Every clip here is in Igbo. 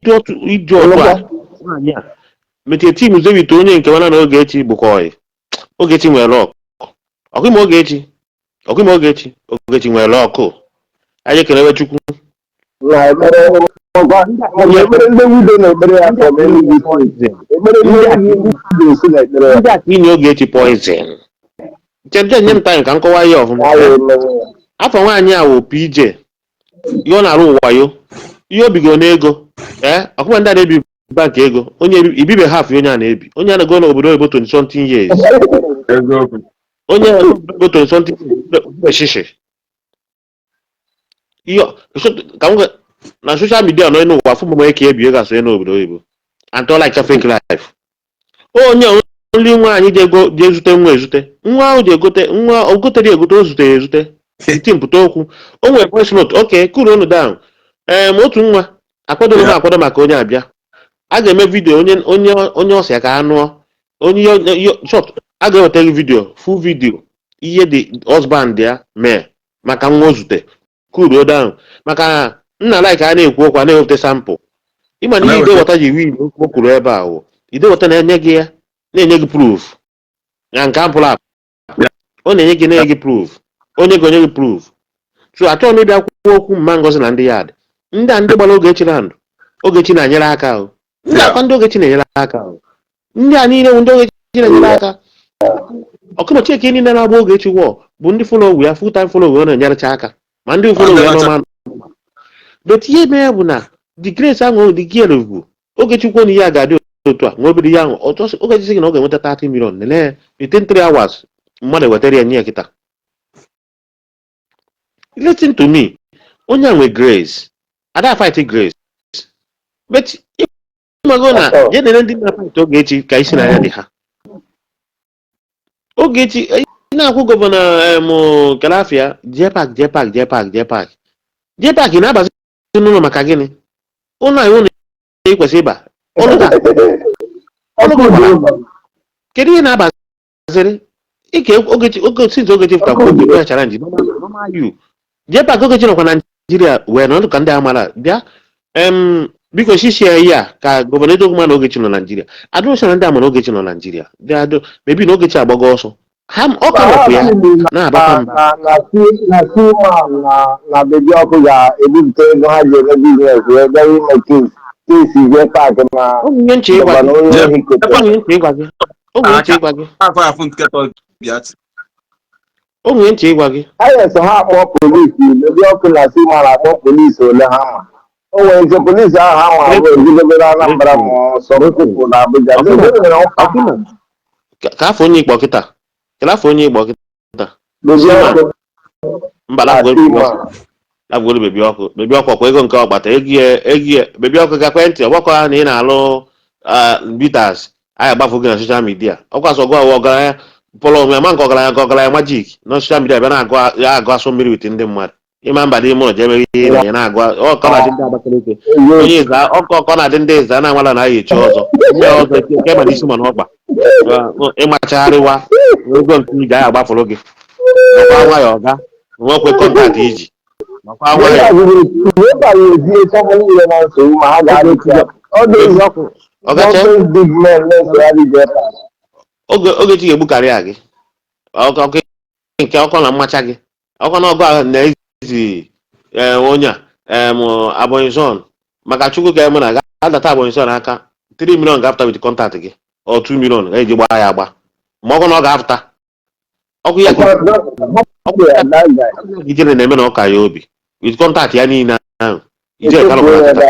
Iji otu a nwaanyị a mechie team zewite onye nke mana na Ogechi bụkwa ọyị. Ogechi nwere ọkụ ọkụ ime Ogechi, ọkụ ime Ogechi. Ogechi nwere ọkụ. Anyị ekelewe Chukwu. Na ekpere maka ekpere ndị widow na-ekpere ya from Enugu State. Ekpere ndị widow si na ekpere ya. Ndị a ka inye Ogechi poison. Chere, nye m time ka m kọwaa ihe ọfụma. Ha wee mewe ya. Afọ nwaanyị a wụ PJ, ihe ọ na-arụ wayo, ihe o bigo n'ego, ee, ọkụma ndị a na-ebi bank ego, onye ibibe half onye a na-ebi, onye a na-ego n'obodo oyibo 20 something years. Eziokwu. Onye obodo 20 something years shishi ihe ka m na social media nọ n'ụwa fụ mgbe ka ebi ego asonye n'obodo oyibo and to like fake life. Onye nri nwaanyị ji ego ji ezute nwa, ezute nwa ahụ ji egote nwa, o gotere egote, o zutere ezute iti mpụta okwu. O nwere voice note. Okay, cool unu down. Ee, ma otu nwa akwadoghị m akwado maka onye abịa a ga-eme video onye ọsịa ka ha nụọ onye short a ga-eweta gị video, full video, ihe dị husband ya mee maka nwa o zute. Cool down, maka nna like a na-ekwu okwu a na-ewepụta sample. Ịma na ihe Idewata ji win okwu o kwuru ebe a wụ Idewata na-enye gị ya, na-enye gị proof ya nke ampụrụ apụ. Ọ na-enye gị, na-enye gị proof, onye gị, onye gị proof. So achọghị m ịbịa kwuo okwu mma Ngozi na ndị ya dị ndị a, ndị gbara Ogechi na ndụ. Ogechi na-enyere aka o ndị akwa ndị Ogechi na-enyere aka o ndị a niile bụ ndị Ogechi na-enyere aka. Ọkụmọchike niile na-agba Ogechi wọ bụ ndị follow ya, full time follow, ọ na-enyerecha aka, ma ndị follow ya normal. But ihe mere bụ na the grace ahụ the girl bụ Ogechi kwuo na ihe a ga-adị otu a nwa obere ihe ahụ. Ogechi sị gị na ọ ga-enweta 30 million nele within 3 hours, mmadụ ewetara ya nye ya kịta. Listen to me, onye a nwe grace, ada fight grace, but ịmago na je nere ndị na-fight Ogechi ka isi n'anya dị ha. Ogechi ị na-akwụ governor em Kelafia, Jpac, Jpac, Jpac, Jpac, Jpac na-abazi n'ụlọ maka gịnị? Ụlọ a ụlọ ị kwesịrị ịba ụlọ ka ụlọ gị gbara. Kedu ihe na-abaziri ike Ogechi? Oge since Ogechi pụtakwa oge ya challenge normal you Jpac. Ogechi nọkwa na Naijiria wee nọdụ ka ndị amara bịa em. Biko, shishie ihe a ka governor Edogu ma na Ogechi nọ Naijiria. Adịrọsị na ndị ama na Ogechi nọ Naijiria dị adụ mebi na Ogechi agbago ọsọ ha, ọ ka nọkwa ya na-abakwa mba. Na Seaman na Baby Ọkụ ga-ebupụta ego ha ji eme business wee bịa ime case Jpac na O nwere nche ịgwa gị. governor onye ohi kote. O nwere nche ịgwa gị. O nwere nche ịgwa gị. Afọ afụ nketọ bịa. O nwere nche ịgwa gị. Ayes, ha akpọ polisi Baby Ọkụ na Seaman, akpọ polisi ole ha ma. O nwere ike polisi ahụ ha ma bụ ejidebere Anambra ma some people na Abuja. So, e nwere ọkwa. Ọkụma ka afọ onye Igbo kịta, kedu afọ onye Igbo kịta? Baby Seaman. Ọkụ Mba, na lapụgoro Baby Ọkụ. Seaman. Lapụgoro Baby Ọkụ. Baby Ọkụ ọkwa ego nke ọkpata ego ya, ego ya. Baby Ọkụ, gakwe ntị ọgbakọ ha na ị na-alụ bitters anyị agbafu gị na social media. Ọkwa sọ gụ awụ ọgaranya pọlọ onwe ya ma nke ọgaranya nke ọgaranya majik na social media bịa na-agụ ya, agụ asụ mmiri with ndị mmadụ ịma mba n'ime ụlọ jee mere ihe ị na-enye na-agụ ọkọ na-adị ndị Abakaliki onye ịza ọkọ ọkọ na-adị ndị ịza na-amala na ya echi ọzọ ndị ọzọ nke ma n'isi ma n'ọkpa ịmachagharịwa ego nke iji anyị agbafuru gị. Makwa nwayọọ ga nwekwe contact iji makwa nwayọọ. Jpac etinyecha ha niile na nsogbu ma ha ga-adịcha ọ dị Ọgacha. Those big men na-esogharị Jpac. Oge Ogechi ga-egbukarị ya gị ọkụ ọkụ nke ọkọ na mmacha gị ọkọ na ọgụ ahụ na-ezi ee, onye a em Abonison maka Chukwu ga-eme na ga-adata Abonison aka 3 million ga-apụta with contact gị ọ 2 million ga-eji gbaa ya agba ma ọkụ na ọ ga-apụta ọkụ ya ka Ọkụ ya, that guy. Ijere na-eme na ọka ya obi with contact ya niile ahụ ijere ka nọkwa na kịta.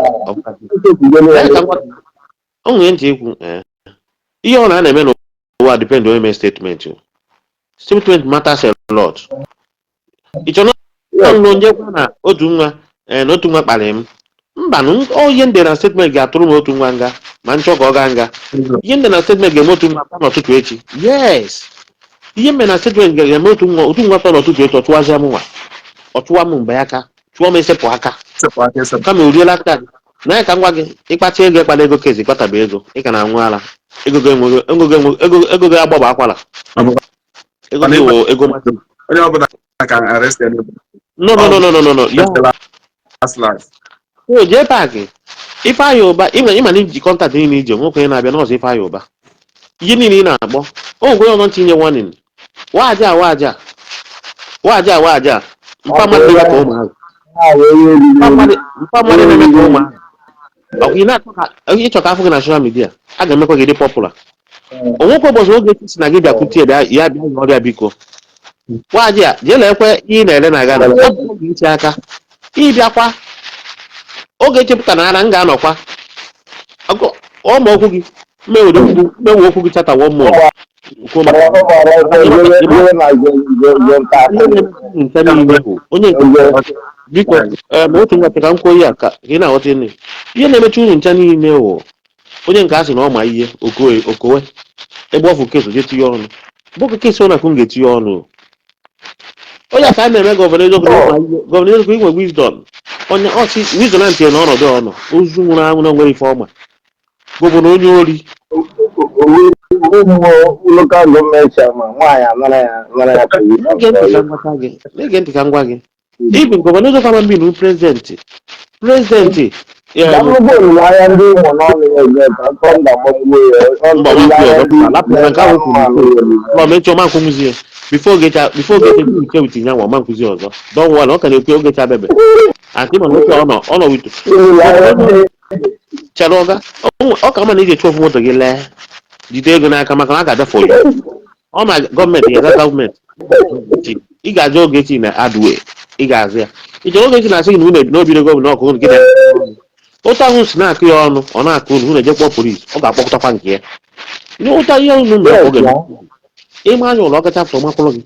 Echefugoro ya. Ee, ka m o nwere ntị ikwu ee, ihe ọ na-eme n'ụwa depend onye mee statement o. Statement matters a lot. Ị chọrọ na nje gwa na otu nwa ee, na otu nwa kparị m mba nụ ọ ihe ndị na statement ga-atụrụ m otu nwa nga ma nchọ ka ọ gaa nga. Ihe ndị na statement ga-eme otu nwa pụta n'ụtụtụ echi. Yes, ihe mere na statement ga-eme otu nwa pụta n'ụtụtụ echi, ọ chụwazie m nwa, ọ chụwa m mgbe aka chụọ m esepụ aka. Sepụ aka, esepụ. Kama o riela aka na ya ka m gwa gị, ịkpacha ego, ịkpata ego kezi ịkpataba ego, ị ka na-anwụ ara ego gị enweghị ego gị ego ego gị agbaba akwara. Ego gị wụ ego Onye ọbụla ka arrest. No, no, no, no, no, no, no ya. Last last. So JPAC, Ifeanyị Ụba, ịma na iji contact niile iji nwoke onye na-abịa n'ọzọ Ifeanyị Ụba, ihe niile ị na-akpọ o nwekwe onye ọzọ ntinye warning. Waja waja waja waja mpa mmadụ na-eme ka ụmụazị Ha wee ihe eriri mpa eri. mmadụ, mpa mmadụ na-eme ka ụmụazị. Ọkwa ị na-achọ ka ịchọ ka afọ gị na social media a ga-emekwa gị dị popular. Onwekwe ụbọchị oge si na gị bịakwute ya, bịa ya bịa ọrịa, biko waji a jee lekwe ihe ị na-ere na Ghana. Ọ bụ oge iche aka ịbịakwa oge echepụta na ara m ga-anọkwa ọma okwu gị mmewe okwu, mmewe okwu gị chata one month kwuo maka Ọ gbara ọsọ jere na zone 13. Nke niile bụ onye nke biko ee, ma otu nwata ka m kwuo ya ka ị na-aghọta ihe na-emecha unu ncha niile wụ onye nke a sị na ọ ma ihe okowe okowe ebe ọ fụ keso jee tinye ọnụ bụkụ kesi ọ na-akụ m ga-etinye ọnụ. Onye a ka a na-eme governor eziokwu na ịma ihe, governor eziokwu inwe wisdom, onye ọchị wisdom na ntị n'ọnọdụ ọnọ ozu nwụrụ anwụ na nwere ife ọma, governor onye ori. Ụmụ local government chairman nwaanyị anara ya, nara ya position. Na-ege ntị ka m gwata gị, na-ege ntị ka m gwa gị, ibi governor eziokwu ama mbinu president president. Dabụrụkwa olileanya ndị ụmụ n'ọnụ ya eze ka thunder gbagbuo ya. Mba, Olileanya ndị lapụ na nke ahụ kwuru. anụmanụ ya. Ọ mechie ọma nkwụnwụzi ya before ogecha, before ogecha nke with nyanwa ọma nkwụzi ọzọ. Don't worry, ọ ka na-ekwu ogecha bebe atị ma nwoke ọ nọ, ọ nọ with Olileanya ndị chere ọga ọ ka mma na ị ga-echu ofu moto gị lee jide ego n'aka maka na a ga-abịa for you. Ọ ma gọọmenti ga-aza gọọmenti. Ị ga-aza Ogechi na adwe ị ga-aza ya. Ị chere Ogechi na-asị gị na unu n'obido governor ọkụ gị na ụta ahụ si na-akụ ya ọnụ, ọ na-akụ unu, unu ejekpọ polisi, ọ ga-akpọkọtakwa nke ya ndị ụta ihe unu mere ka ọ ga-eme. Ịma anya ụlọ ọkacha pụrụ makwụrụ gị,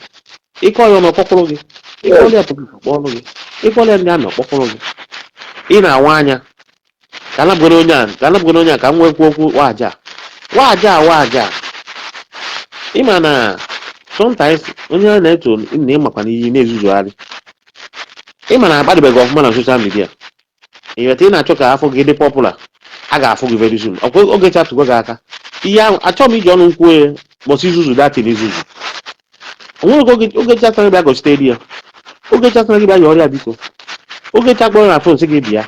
ịkọ ya ọnụ ọkpọkwụrụ gị, ịkọrọ ya polisi ọkpọrọ gị, ịkọrọ ya ndị amị ọkpọkwụrụ gị. Ị na-awa anya ka anabụgoro onye a, ka anabụgoro onye a, ka m nwekwu okwu waja waja waja. Ịma na sometimes onye a na-eto na ịmakwa na iyi na-ezuzugharị, ịma na akpadịbeghị ọfụma na social media. Ịghọta, ị na-achọ ka afọ gị dị popular, a ga-afụ gị very soon. Ọkwa oge chatụgo gị aka ihe ahụ achọghị m iji ọnụ nkwuo ya bọsị izuzu datin izuzu onwere oge. Oge chatara bịa gọchite ya, oge chatara gị bịa ya ọrịa, biko, oge chakpọrọ na phone sị gị bịa.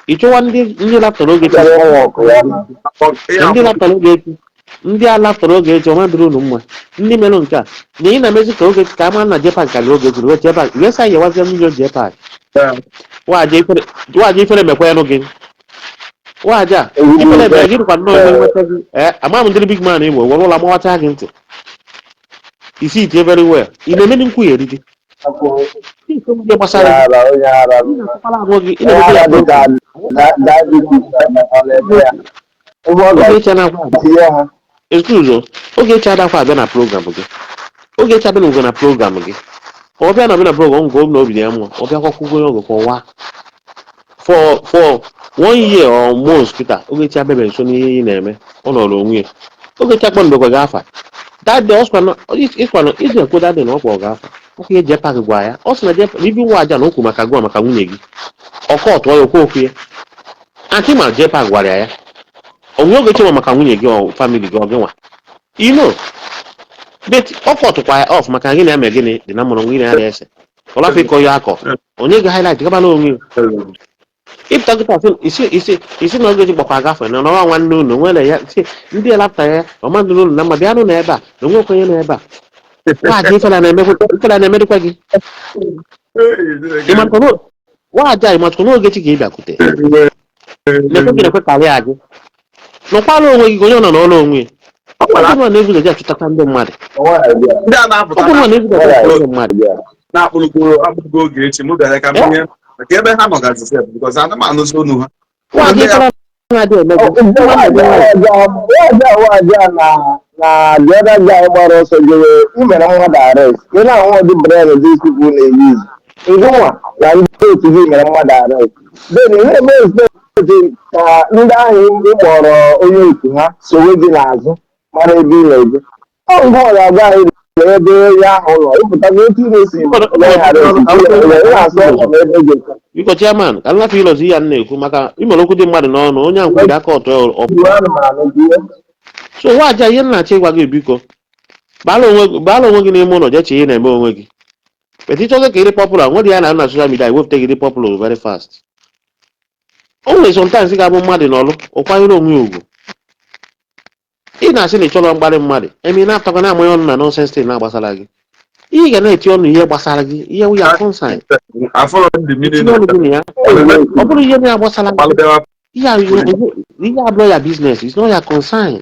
Ị chọwa ndị laptọrọ oge chọrọ ịnwe ọkụ ya. Ndị laptọrọ oge echi, ndị a laptọrọ oge echi ọma dịrị unu mma. Ndị mere nke a na ị na-emezi ka oge ka ama na JPAC karịrị oge echiri wee JPAC wee sa yewazie million JPAC. Waja ifere mekwa ya gị, waja ifere mere gị dịkwa nnọọ ebe nweta gị. Ee, ama m ndị big man igbo were ụlọ amawacha gị ntị isi itie very well. Ị na-eme ndị nkwụ ya eridi ihe gbasara Onye gị. ara, onye ara. Ị na-akọkwara ahụ gị, ị Onye na-emekwa ara ya dịka diabetes ọ na-eme ya ebe ọ Ogechi anakwa ga-etinye ha. Excuse o, Ogechi adakwa abịa na program gị. Ogechi abịa na na program gị, ọ bịa na abịa na program nke obi na obi na ya mmụọ, ọ bịakwa kwụgo onye ọgụ kọwa for one year or months kịta. Ogechi abịabeghị nso n'ihe ị na-eme, ọ nọrọ onwe ya. Ogechi akpọ gị afa that day, ọsịkwanụ ịsịkwanụ ịsị ekwu that day na ọ kpọrọ gị afa ọkụ ihe JPAC gwa ya. Ọ sị na JPAC ibi nwa aja na okwu maka gụa maka nwunye gị ọkọ tụọ ya okwu okwu ya antị ma JPAC gwara ya onwe Ogechi ma maka nwunye gị, ọ family gị, ọ gị nwa you know, but ọkọ tụkwa ya off maka gị na ya mee gịnị dị na mụrụ nwunye ya na-ese ọlafọ ịkọ ya akọ onye gị highlight gabala onwe ya. Ịpụta kịta sị isi isi isi na Ogechi gbakwa agafe na n'ọnwa nwanne unu nwere ya si ndị elapụta ya ọma ndị unu na mma bịanụ na ebe a na onwe okwenye na ebe a nwaanyị ifela na-emekwa, ifela na-emedịkwa gị. Nwaanyị ịmatụkwa na Ogechi ka ị bịakwute na-ekwe gị na-ekwe karịa gị nọkwara onwe gị ka onye nọ n'ọrụ onwe ya. Ọ bụrụ na ezuzo ji achụtata ndị mmadụ Ndị a na-apụta ọ bụrụ na ezuzo ji achụtata ndị mmadụ na-akpụrụgo akpụrụgo Ogechi mụ bịara ka m nye maka ebe ha nọgazi sef because ana m anụzi onu ha. Nwaanyị ifela na-adị eme gị. Waja na the other guy gbara ọsọ jere imere mmadụ arrest, ị na-ahụ ụdị brain these people na-use. Ngụnwa na ndị otu gị mere mmadụ arrest, then ị na-eme expect ka ndị ahụ ị kpọrọ onye otu ha sowe gị n'azụ mara ebe ị na-eje. Ọ ngụnwa ga-agwa anyị na ebe onye ahụ nọ ịpụtago otu ị na-esi mee arrest, ị na-asụ ọkọ na ebe gị. Biko chairman, ka nlafe ịlọzi ya m na-ekwu maka imere okwu dị mmadụ n'ọnụ onye ahụ kwuru aka ọtọ ọ so nwaja ihe m na-achọ ịgwa gị, biko baala onwe gị n'ime ụlọ, jee chee ihe na-eme onwe gị. But ịchọzi ka ịdị popular nwere ya na na social media ewepụta gị dị popular very fast. O nwere sometimes ga-abụ mmadụ n'ọlụ ọ kwanyere onwe ya ugwu. Ị na-asị na ị chọrọ mkparị mmadụ eme, ị na-apụtakwa na-amanye ọnụ na nonsense thing na-agbasara gị. Ihe ị ga na-eti ọnụ ihe gbasara gị, ihe wụ ya concern. Afọrọ ndị mmiri. Tinye ọnụ gị na ya, ọ bụrụ ihe na-agbasara gị. Gbalụbịawa. Ihe ihe abụrụ ya business, it's not your concern.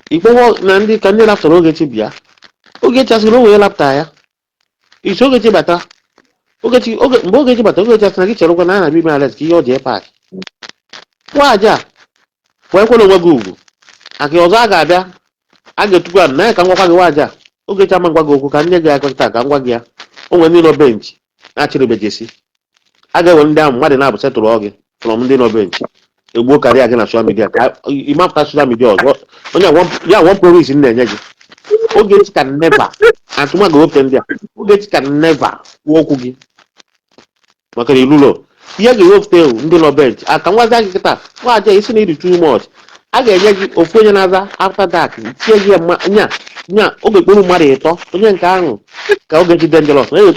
Ikpewo na ndị ka ndị lapụtara Ogechi bịa. Ogechi asịrị o wee lapụta ya isi Ogechi bata. Ogechi oge mgbe Ogechi bata, Ogechi asị na gị cherekwa na a na-abịa ime arrest ka ihe ọ ji paakị nwa aja wee kwere onwe gị ugwu aka ọzọ. A ga-abịa, a ga-etukwa na ya ka m gwakwa gị nwaja. Ogechi ama ngwa gị okwu ka m nye gị aka taa, ka m gwa gị ya. O nwere ndị nọ bench na-achịrịbejesi, a ga-enwe ndị ahụ mmadụ na-abụ setụrụ gị from ndị nọ bench egbuo karịa gị na social media ka ịmapụta social media ọzọ. Onye ya one promise m na-enye gị, Ogechi can never atụma ga-ewepụta ndị a. Ogechi can never kwuo okwu gị maka na ilulo ihe ga-ewepụta ewu ndị nọ bench aka ngwazi gị kịta. Nwaja isi na iri too much, a ga-enye gị ofu onye na-aza after dark tie gị ya nya nya oge kporo mmadụ ịtọ. Onye nke ahụ ka Ogechi dangerous na a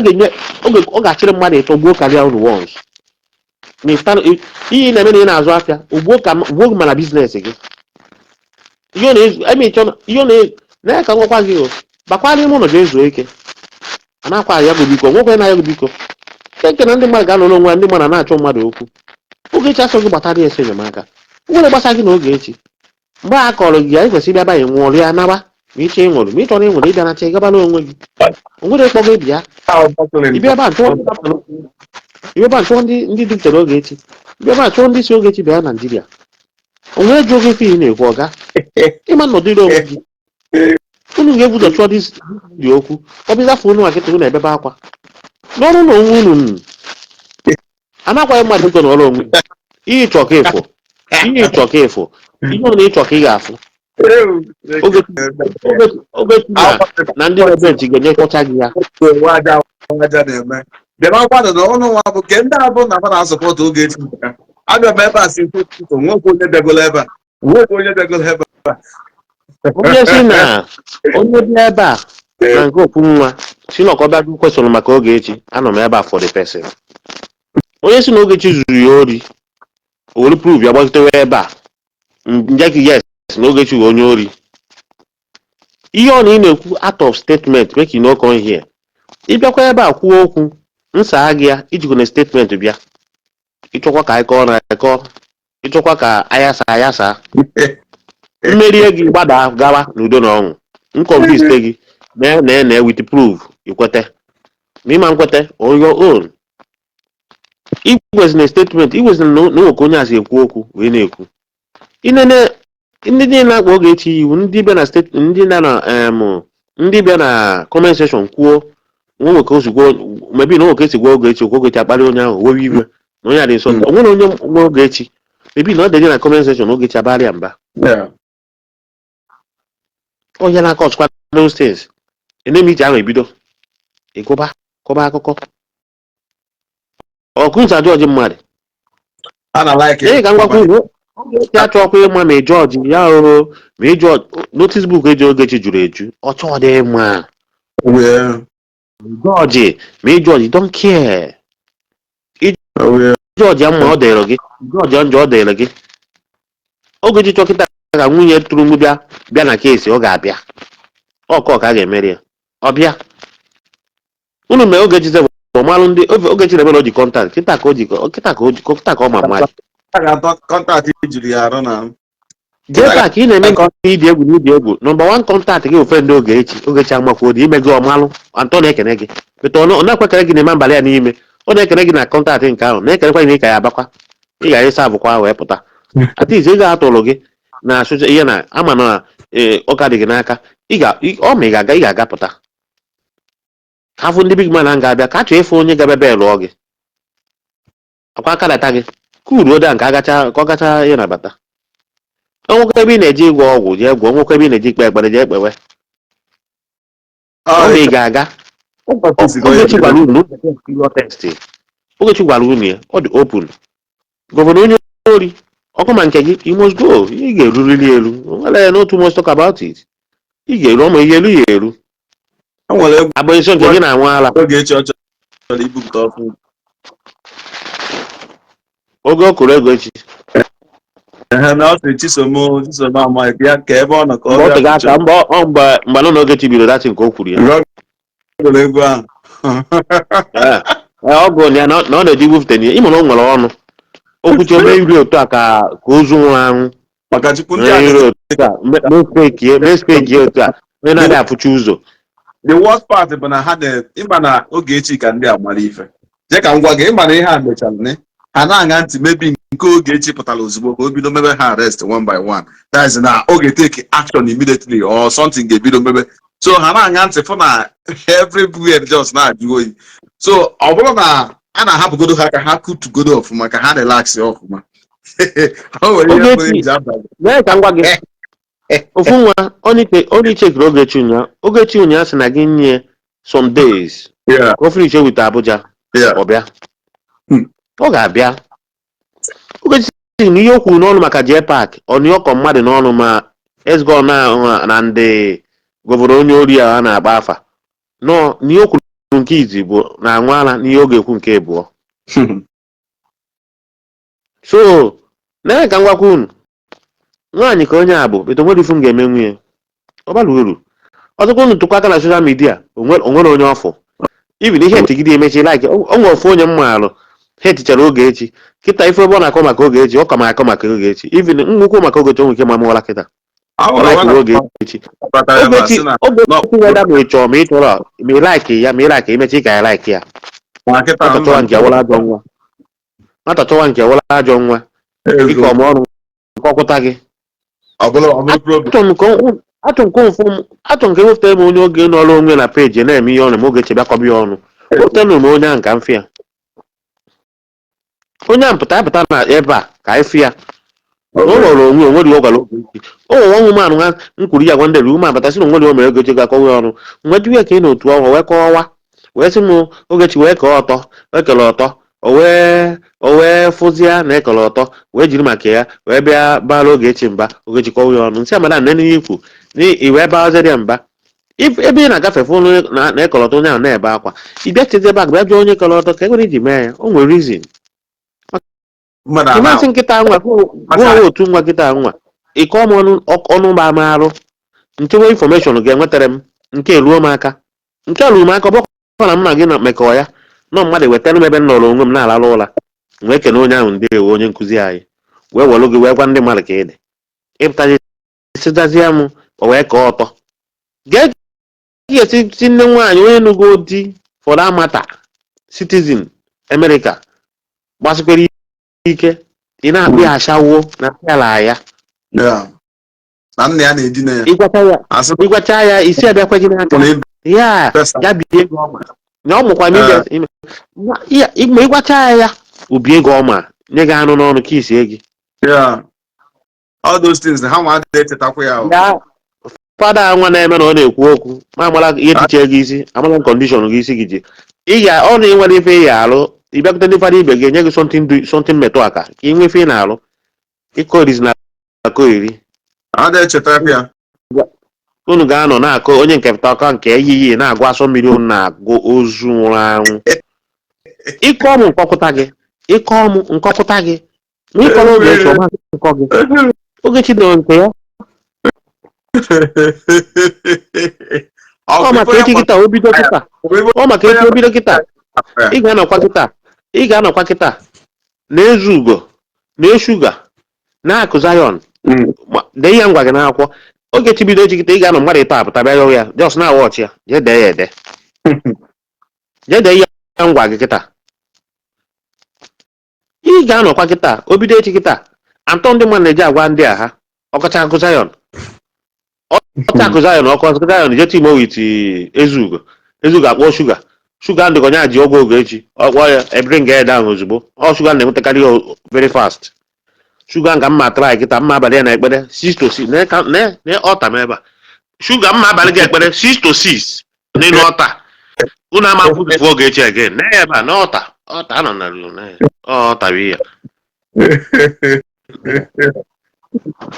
ga-enye oge ọ ga-achịrị mmadụ ịtọ gbuo karịa unu once. Ma ihe ị na-eme na ị na-azụ afịa ugbuo ka gbuo mana business gị, ihe ọ na-ezu eme ịchọ ihe ọ na ya ka ngwakwa gị o bakwa n'ime ụlọ ga-ezuo ike. A na-akwa ya gị biko, nwekwe na ya gị biko nke nke na ndị mmadụ ga-anọrọ onwe ya. Ndị mmadụ na-achọ mmadụ okwu. Ogechi asọ gị gbatara ya esi enyemaka nwere gbasa gị na Ogechi. Mgbe a kọrọ gị ya, ị kwesịrị ịbịa banye nwụrụ ya naba. Ma ịchọ ịṅụrụ, ma ị chọrọ ịṅụrụ, ịbịa nacha ịgabala onwe gị. O nwere ịkpọ gị bịa. Ịbịa ebe a chụọ ịbịa ebe a chụọ ndị dupụtara Ogechi, ịbịa ebe a chụọ ndị si Ogechi bịa Naijiria. O nwere jụ oge ife ị na-ekwu ọga ịma nọdịrị onwe gị. Unu ga-ebu ụzọ chụọ dị okwu ọ bịa afọ unu akịta unu ebebe akwa n'ọrụ na onwe unu nụ. Anakwaghị mmadụ biko n'ọrụ onwe ihe ịchọ ka ịfụ, ihe ịchọ ka ịfụ, ihe ọ na ịchọ ka ị ga-afụ. Oge na ndị nọ bench ga-enyekọcha gị ya. Aja aja na-eme bịarakwanụ na ọnụ nwa bụ nke ndị abụ na na asọpọtụ Ogechi. Nke abịa m ebe a si ụtụtụ, nwekwa onye bịagolo ebe a, nwekwa onye bịagolo ebe a. Onye si na onye bịa ebe a na nke okwu nwa si na ọkọbịa jụ kwesịrị maka Ogechi, anọ m ebe a for the person. Onye si na Ogechi zuru ya ori, o were proof ya gbazitewe ebe a nje gị. Yes, na Ogechi bụ onye ori. Ihe ọ na ị na-ekwu out of statement, make you no come here. Ịbịakwa ebe a kwuo okwu nsa gị ya ijikwa na statement bịa. Ịchọkwa ka anyị kọọ na anyị kọọ, ịchọkwa ka ayasa ayasa mmerie gị, gbada gawa n'udo na ọṅụ. Nconvince gị na na na with proof, ikwete ma ịma nkwete on your own. Igwezi na statement, igwezi na nwoke onye a si ekwu okwu wee na-ekwu inene. Ndị niile na-akpa Ogechi iwu, ndị bịa na steeti, ndị na na ndị bịa na comment section kwuo nwa nwoke ozugbo mebi na nwoke esi gwa Ogechi okwu, Ogechi akparị onye ahụ, wewe iwe na onye a dị nsọ. O nwere onye nwe Ogechi mebi na ọ dị na comment section, Ogechi abarị ya mba. Onye na-akọ ọtụkwa those things enemi ije ahụ ebido ịgụba kọba akụkọ ọkụnza jọji mmadụ. A na like. Ee, ka m gwakwa unu, Ogechi achọkwa ịma ma jọji ya o ma ịjọ notice book eji Ogechi juru eju, ọ chọọ dị ịma jọji ma ị jọji, don't care. Jọji ya mma ọ dịrị gị, jọji ya njọ ọ dịrị gị. Ogechi chọkịta ka nwunye tụrụ mgbu bịa bịa na kesi, ọ ga-abịa ọkọ ka a ga-emeri ya. Ọ bịa unu mee Ogechi sef ọmalụ ndị Ogechi na-eme na o ji contact kịta ka o ji kịta ka o ji kịta ka ọ ma mmadụ. A ga-atọ contact ijiri ya arụ na Jee taa ka ị na-eme nke ịdị egwu na ịdị egwu. Number one contact gị ofe ndị Ogechi. Ogechi amakwuo dị ime gị ọmalụ antọ na-ekene gị bete ọ na-ekwekere gị na-eme mbalị ya n'ime. Ọ na-ekene gị na contact nke ahụ, na-ekenekwa gị na ị ka ya abakwa ị ga ịsa abụkwa wee pụta. At least ego atụrụ gị na asụcha ihe na ama na ee, ụka dị gị n'aka. Ị ga ọ ma ị ga-aga, ị ga-aga pụta ka afụ ndị big man ahụ ga-abịa ka a chọọ ịfụ onye ga-abịa bịa lụọ gị akwa akadata gị ka uruo da nke agacha ka ọ gacha ihe nabata. Onwekwa ebe ị na-eje ịgwọ ọgwụ, jee gwọọ. Onwekwa ebe ị na-eje ikpe ekpere, jee kpewe. Ọ ma ị ga-aga. Ogechi gwara unu na test. Ogechi gwara unu ya, ọ dị open. Governor onye ori ọkụ ma nke gị, you must go. Ị ga-erurịrị elu nwere no too much talk about it. Ị ga-eru ọma ihe elu ya eru. O nwere egwu. Abụghị nso nke gị na-anwa ala. Ogechi ọ chọrọ ibupụta ọkụ. Oge ọ kụrụ ego echi. Ehe, na ọ sị Chisom, Chisom amaghị ya ka ebe ọ nọ ka ọ Mgbe ọ bịa tega aka, mgbe ọ mgbe nọ n'Ogechi bidoro datin ka o kwuru ya. Mgbe ọ gụrụ egwu ahụ. Ee, ọ gụrụ ya na ọ na-eji gwufute ya. Ịma na o nwere ọnụ okwuchi ome iri otu a ka ozu nwụrụ anwụ. Maka Chukwu, ndị a iri otu a mespekie otu a, onye na-adịghị afụcha ụzọ. The worst part bụ na ha na ịma na Ogechi ka ndị a mara ife. Jee ka m gwa gị, ịma na ihe a mechara ne ha na-aṅa ntị, mebi nke Ogechi pụtara ozugbo ka o bido mebe ha arrest one by one. That is na oge take action immediately or something ga-ebido mebe. So ha na-aṅa ntị fụ na everywhere just na-ajụ oyi. So ọ bụrụ na a na-ahapụgodo ha ka ha kutugodo ọfụma, ka ha relax ọfụma, o nwere ihe mere eji abalị. Mee ka m gwa gị, ofu nwa onye chekiri Ogechi ụnyaahụ, Ogechi ụnyaahụ sị na gị nye some days ka o finish with Abuja. Ọ bịa. Ọ ga-abịa. Ogechi sị na ihe o kwuru n'ọnụ maka JPAC, ọnụ ọkọ mmadụ n'ọnụ ma esgo na ndị governor onye ori a na-agba afa nọ na ihe o kwuru nke izi bụ na aṅụ ara n'ihe ọ ga-ekwu nke abụọ. So na ka m gwakwa unu, nwaanyị ka onye a bụ eto nwere ifu m ga-eme nwunye ọ bara uru. Ọzọkwa, unu tụkwa aka na social media, onwere onye ọfụ even ihe etigide emechi like o nwere ofu onye m maalụ ha etichara Ogechi. Kịta ife ebe ọ na-akọ maka Ogechi, ọ ka ma akọ maka Ogechi. Even nnukwu maka Ogechi, o nwere ike ma mụọla kịta ọ like Ogechi. Ogechi, Ogechi, weda ma ị chọrọ ma ị chọrọ, ma ị like ya ma ị like, emechi ka ya like ya. Nwata chọwa nke awụla ajọ nwa, nwata chọwa nke awụla ajọ nwa, ike ọma ọrụ nke ọkwụta gị. Ọ bụrụ problem. Achọrọ m ka ewepụtara m onye oge nọrọ onwe na peji na-eme ihe ọnụ ma Ogechi bịakọba ya ọnụ. Wepụtara m onye ahụ ka m fị ya. Onye ahụ pụta pụta na ebe a ka anyị fị ya na ọ nọrọ onwe o nwere ihe ọ gwara Ogechi. O nwere nwa ụmụanụ ha m kwuru ya gwa ndị ume abata sị na onwere o mere Ogechi ga-akọwa ya ọnụ. Mgbe jụ ya ka ị na otu ọnwa wee kọwa, wee sị m Ogechi wee kee ọtọ, ekele ọtọ, o wee fụzia na ekele ọtọ, wee jiri maka ya wee bịa bara Ogechi mba. Ogechi kọwa ya ọnụ nsị amada nene ihe ikwu na i wee baraziri ya mba. Ebe ị na-agafe fụ onye na ekọlọtọ, onye ahụ na-ebe akwa, ị bịa chezi ebe a bịa jụọ onye kọlọtọ ka e nwere iji mee ya, o nwere reason. Mmadụ a ịmasị nkịta nwa gụọ otu nwa nkịta nwa ịkọ m ọnụ ọnụ gba m arụ nchewe information ga-enwetara m nke ruo m aka, nke ruo m aka. Ọ bụkwa na m na gị na mekọ ya nọ mmadụ wetara m ebe m nọrọ onwe m na-alalụ ụra, wee kene onye ahụ, ndeewo onye nkụzi anyị, wee were gị wee gwa ndị mmadụ ka ị dị ịpụtazi sịdazie m o wee kọọ ọtọ gee ga-esi si nne nwaanyị onye nugo di, for that matter citizen America, gbasikwere ike ị na-akpụ ya ashawo na ala ya. Yeah. Na nna ya na-edina ya. Ịgwacha ya asị ịgwacha ya isi abịakwa gị n'aka na ya pesa. Ya bie ego ọma na ọ mụkwa ma ma ịgwacha ya ya ubi ego ọma nye gị anụ n'ọnụ ka isie gị. Yeah. All those things ha nwa adịghị echetakwa ya o. Ya fada nwa na-eme na ọ na-ekwu okwu ma amara ihe tiche gị isi, amara condition gị isi gị ji ị ga ọ na ịnwere ife ị ya alụ, ị bịakwute ndị fada ibe gị enye gị something something metụ aka ka ị nwee ife ị na-alụ ịkọrizi na akọ iri. Ha adịghị echetakwa ya. Unu ga-anọ na-akọ onye nke pụta ọka nke eyiyi na-agụ asọ mmiri, unu na-agụ ozu nwụrụ anwụ. Ịkọ m nkọpụta gị, ịkọ m nkọpụta gị, ma ịkọrọ Ogechi ọma nkọ gị. Ogechi dọrọ nke ya. Ọ maka echi kịta o bido kịta, ọ maka echi o bido kịta, ị ga-anọkwa kịta, ị ga-anọkwa kịta na-ezu ugo na shuga na akụ Zion. Dee ihe ngwa gị n'akwụkwọ. Ogechi bido echi kịta, ị ga-anọ mmadụ ịtọ apụta bịa yọọ ya. Jos na wọchị ya, jee dee ya ede, jee dee ihe ngwa gị kịta. Ị ga-anọkwa kịta o bido echi kịta atọ ndị mmadụ na-eji agwa ndị a ha ọkacha akụ Zion, ọkacha akụ Zion, ọkụ akụ Zion, je team with Ezugo. Ezugo akpọ shuga, shuga ndị konye ji ọgwụ Ogechi, ọkpọ ya ebring ya down ozugbo. Ọ shuga na-enwetakarị ya very fast. Shuga nka mma try kịta mma abalị ya na ekpere 6 to 6 na ọta m ebe a. Shuga mma abalị gị ekpere 6 to 6 n'elu ọta unu ama kwufu Ogechi again na ebe a na ọta ọta anọ na na ọta bụ ya.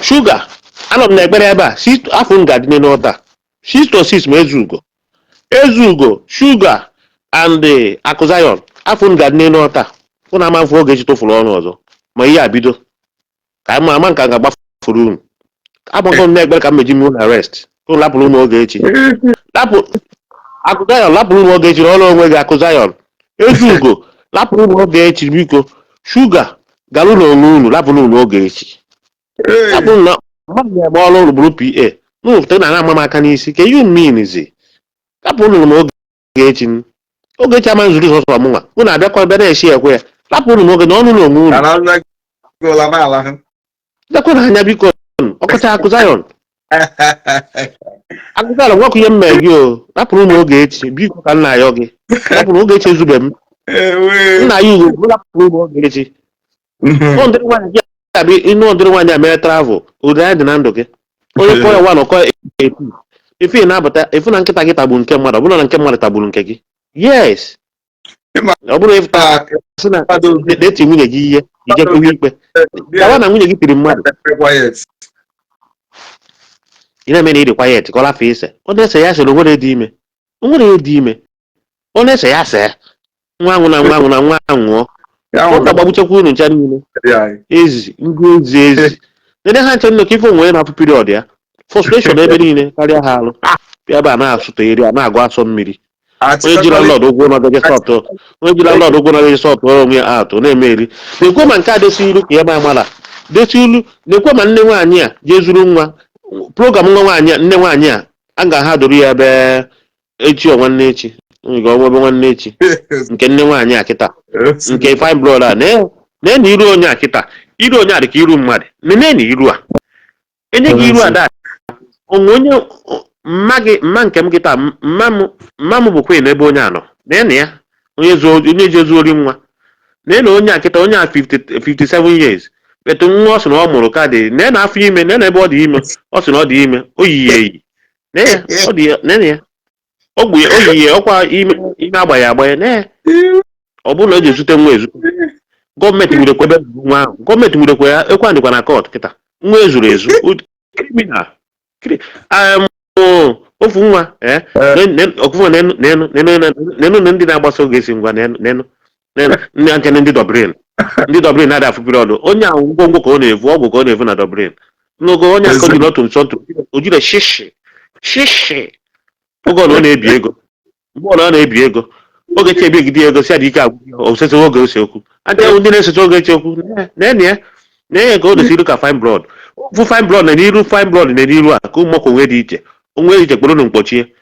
Shuga anọ m na ekpere ebe a afọ m ga-adị n'elu ọta 6 to 6 ma Ezugo, Ezugo, shuga and akụ Zion, afọ m ga-adị n'elu ọta unu ama mfu Ogechi tụfuru ọnụ ọzọ. Ma ihe a bido ka ama ama nka ga-agbafuru unu. Agbago m na-ekpere ka m meji unu arrest ka unu lapụrụ unu Ogechi. Lapụ Akụ Zion, lapụrụ unu Ogechi na ọrụ onwe gị. Akụ Zion, Ezugo, lapụrụ unu Ogechi, biko. Shuga gara unu onwe unu, lapụrụ unu Ogechi. Lapụrụ na mmadụ na-eme ọrụ ụlọ bụrụ pa n'ụfụta na ama m aka n'isi ka you mean zi. Lapụrụ unu m Ogechi. Ogechi ama nzuru sọsọ mụnwa. Unu abịakwa bịa na-esi ekwe ya. Lapụrụ m oge na ọnụ na onwe unu. Lekwa n'anya, biko. Ọkọcha Akụ Zion, Akụ Zion, nwekwa ihe m mee gị o. Lapụrụ m Ogechi, biko, ka nna ayọ gị. Lapụrụ Ogechi, ezube m nna ya ugo. Lapụrụ m Ogechi. Ndịrị nwaanyị gị abịa ịnụ ndịrị nwaanyị a mere travel ụdị anyị dị na ndụ gị. Onye kọọ ya nwa ọkọ etu ife ị na-abata ịfụ na nkịta gị tagburu nke mmadụ, ọ bụrụ na nke mmadụ tagburu nke gị, yes. Ọ bụrụ ịfụta sị na na-eti nwunye gị ihe, ije kpewe ikpe gawa na nwunye gị tiri mmadụ. Ị na-eme na ịdị quiet ka ọ lafee ise. Ọ na-ese ya sịrị onwere dị ime, onwere dị ime. Ọ na-ese ya see nwa anwụ na nwa anwụ na nwa anwụọ. Ọ gbagbuchekwa unu ncha niile. Ezi ndị ezi ezi nene ha nche nnọkọ ife onwe na-afụ period ya, frustration ebe niile karịa ha alụ. Bịa ebe a na-asụta eri a na-agụ asọ mmiri. Onye ji landlord ụgwọ ụlọ gaje sort, onye ji landlord ụgwọ ụlọ gaje sort onwe ya atụ na-eme eri. Na-ekwe ma nke a desi ilu ka ya ma amala desi ilu. Na-ekwe ma nne nwaanyị a jee zuru nwa program nwa nwaanyị a. Nne nwaanyị a a ga-aha doro ya ebe echi, ọ nwanne echi nke ọnwa ebe nwanne echi nke nne nwaanyị a kịta nke fine blood a na na iru onye a kịta. Iru onye a dị ka iru mmadụ. Nene na iru a enye gị iru ada onwe onye mma gị, mma nke m kịta. Mma m, mma m bụ queen ebe onye a nọ. Nene ya, onye zuo, onye ji ezu ori nwa. Nene onye a kịta, onye a 50 57 years etu nwa ọ sị na ọ mụrụ ka dị. Nee na afọ ime, nee na ebe ọ dị ime. Ọ sị na ọ dị ime, o yi ya eyi. Nee ya, ọ dị ya. Nee ya, ọ bụ o yi ya ọkwa ime, ime agbaghị agbanye. Nee ya, ọ bụrụ na o ji ezute nwa ezute, gọọmenti nwurekwa ebe ezuru nwa ahụ. Gọọmenti nwurekwa ya ekwe dịkwa na court kịta. Nwa ezuru ezu, criminal ofu nwa ofu nwa. Nenu, nenu, nenu, nenu na ndị na-agbasa oge esi ngwa. Nenu, nenu, nenu ndị nche, ndị Dublin, ndị Dublin na-adị afụ period. Onye ahụ ngwongwo ka ọ na-evu, ọgwụ ka ọ na-evu na Dublin n'oge onye aka jiri otu nsọ ntụ o jiri shishi shishi. Oge ọ na ọ na-ebi ego, mgbe ọ na ọ na-ebi ego, oge chi ebigide ego si adị ike agwụ osese oge ose okwu ndị ahụ ndị na-esote oge echi okwu. Nene ya, nee ya ka o dosi iru ka fine blood fụ fine blood na n'iru, fine blood na n'iru a ka ụmụ onwe dị iche, onwe dị iche kpụrụ na mkpọchie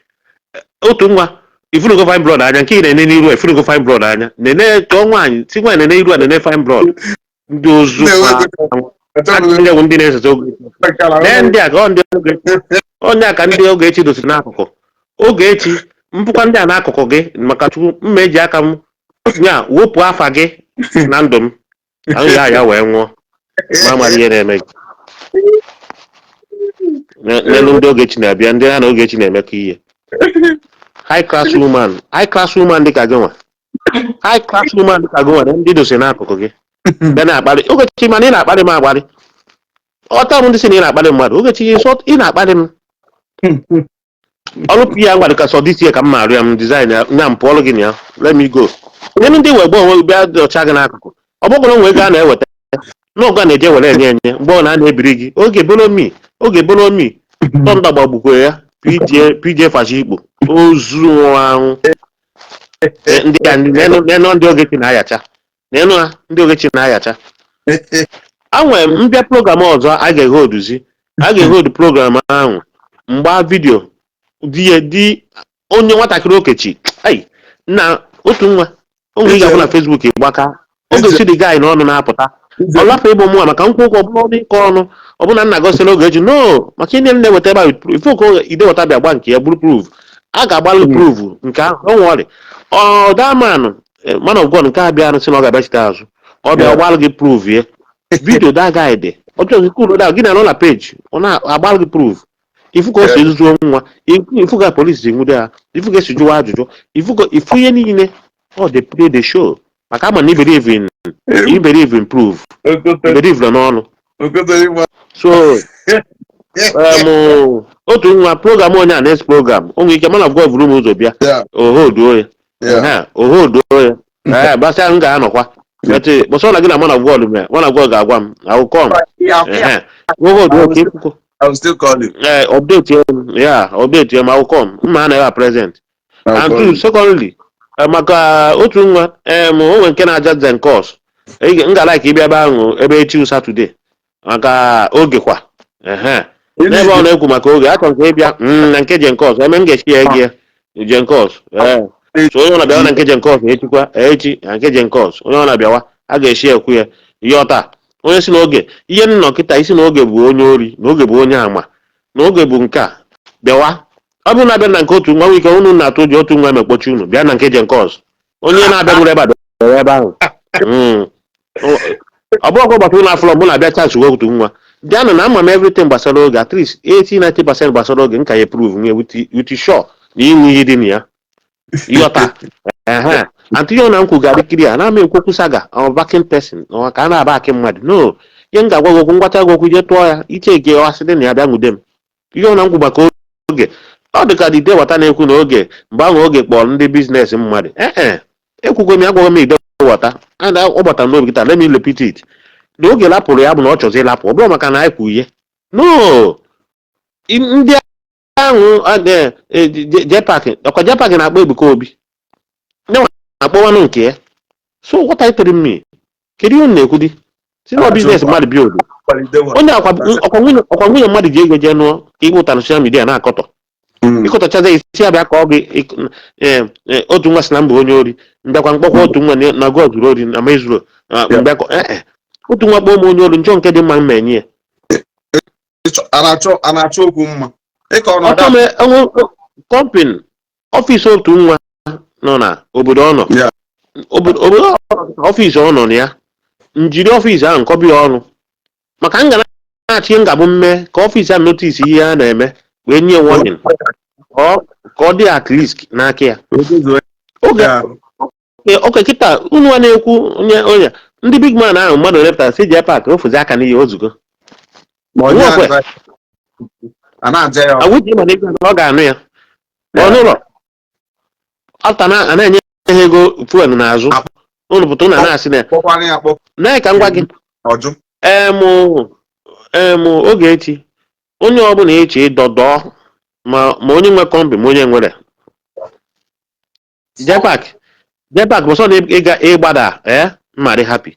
otu nwa. Ifunugo fine blood anya nke ị na-ene n'iru a, ifunugo fine blood anya. Nene chọọ nwaanyị si nwaanyị nene iru a, nene fine blood ndị ozu ndị bụ ndị na-esote oge. Nee ndị a ka ọ ndị oge onye a ka ndị Ogechi dosiri n'akụkụ Ogechi mpụkwa ndị a n'akụkụ gị. Maka Chukwu, mma eji aka m nya wepụ afa gị na ndụ m ka m ya ya wee nwụọ ma amara ihe na-eme gị. N'elu ndị Ogechi na-abịa, ndị ha na Ogechi na-emekọ ihe. High class woman, high class woman dịka gị nwa, high class woman dịka gị nwa na ndị dosiri n'akụkụ gị bịa na-akparị Ogechi. Mana ị na-akparị m akparị ọta m. Ndị sị na ị na-akparị mmadụ, Ogechi, ị na-akparị m. Ọrụ pr ngwa dịka sọ dịsie ka m ma arụ ya m design ya nya m pụọlụ gị na ya. Let me go. Nye ndị wee gba onwe gị bịa dọcha gị n'akụkụ. Ọ bụrụ na onwe ego a na-eweta n'ọgụ a na-eje were enye enye mgbe ọ na a na-ebiri gị oge bolomi, oge bolomi tọnda gbagbukwe ya. PJ PJ fachi ikpo ozu nwụrụ anwụ. Ndị a nenu ndị Ogechi na-ayacha, nenu ha, ndị Ogechi na-ayacha. Anwere m mbịa program ọzọ a ga-ehoduzi, a ga-ehodu program ahụ mgba video di ya di onye nwatakịrị okechi ai na otu nwa o nwere. Ị ga-afụ na Facebook gbaka oge si dị guy na ọnụ na-apụta. Ọ lapụ ịbụ mụnwa maka nkwụ ụkwụ ọbụla ọnụ ịkọ ọnụ ọbụna nna gosila Ogechi no maka ihe m na-eweta ebe a. Ife oke ideweta bịa gba nke ya bụrụ proof, a ga-agbalụ proof nke ahụ. Don't worry, ọ that man, man of God nke a bịa sị na ọ ga-abịachite azụ, ọ bịa ọgbalụ gị proof ye video. That guy dị ọjọọ gị kwuru gị na nọ na page, ọ na-agbalụ gị proof. Ifu ka o si ezuzuo nwa, ifu ka polisi si nwude ha, ifu ka esi jụwa ajụjụ, ifu ka ifu ihe niile. Ọ dey play the show maka ama na i believe in proof, i believe nọ n'ọnụ. So otu nwa program onye a, next program o nwere ike man of God vuru m ụzọ bịa ohoduo ya, ohoduo ya. Ee, gbasịa m ga-anọkwa. But bọsọ na gị na man of God mee, man of God ga-agwa m, I will come. Ehe. Nwoke odu oke ekwukwo. I will still call you. Eh, update m, yeah, update m, I will come. Mma anaghị a present. I will And call two, you. secondly, maka otu nwa o nwere nke na-aja Zenkos. M ga like ịbịa ebe ahụ ebe echi Saturday maka oge kwa. Ehe. N'ebe ọ na-ekwu maka oge, achọrọ m ka ị bịa na nke Jenkos, eme m ga-echi ya ego ya Jenkos. Ee. So onye ọ na-abịawa na nke Jenkos echikwa echi na nke Jenkos, onye ọ na-abịawa a ga-eshi ekwu ya ihe ọta. Onye si n'oge ihe nnọ kịta isi na oge bụ onye ori, na oge bụ onye ama, na oge bụ nke a bịawa. Ọ bụrụ na abịa na nke otu nwa nwike unu na-atụ ụjọ otu nwa mekpochi unu bịa na nke Jenkos. Onye na-abịa ebe a bịara ebe ahụ. Ọ bụghị ụbọchị ụlọ afọlọ mụ na-abịa chance otu nwa bịanụ na ama m everything gbasara oge, at least 80-90% gbasara oge nka ya prove nwe with sure na inwe ihe dị na ya ịghọta. Ehe, antị ihe na nkwu ga-adịkiri ya na ama ekwokwu saga or backing person ọ ka a na-aba akị mmadụ. No, ihe m ga-agwa gị okwu ngwacha gị okwu, jee tụọ ya iche ike ọsị dị na ya bịa nwude m. Ihe ọ na nkwu maka oge ọ dị ka dide wata na-ekwu na oge mgbe ahụ oge kpọrọ ndị business mmadụ. Ee, ekwugo m ya, agwaghị m ide wata and ọ gbatara n'obi kịta. Let me repeat it, na oge lapụrụ ya bụ na ọ chọzi ịlapụ, ọ bụrụ maka na anyị kwu ihe no ndị ahụ Jepak ọkwa Jepak na-akpọ Ebuka Obi ndị na-akpọwanụ nke ya. So what are you telling me? Kedu ihe unu na-ekwu di si na business mmadụ bi odo onye ọkwa nwunye mmadụ ji ego jee nụọ ka ịgwụta na social media na-akọtọ ịkọtọchaza isi ya bịa ka ọ gị otu nwa si na mba onye ori mbịakwa mkpọkwa otu nwa na God zuru ori na mezuru mbịakọ otu nwa kpọọ m onye ori nchọ nke dị mma mma enye ya. A na-achọ okwu mma ịka ọnọdụ company office otu nwa nọ na obodo ọ nọ, obodo office ọ nọ na ya, njiri office ahụ nkọbi ya ọnụ maka m ga na-achị ngabụ mme ka office ahụ notice ihe a na-eme wee nye warning ka ọ dị at risk n'aka ya. Oge oke kịta unu a na-ekwu onye onye ndị big man ahụ mmadụ lepụtara si jee paakị ofuzi aka n'ihe ozugo awụji ma na ọ ga-anụ ya ọnụụlọ afta a na-enye ha ego fuel n'azụ ụnụ pụta ụnụ na-asị na na ka m gwa gị oge echi onye ọbụla eche ịdọdọ ma onye nwe kọmbi ma onye nwere Jepak Jepak bụ sọ na ịga ịgbada mma dị happy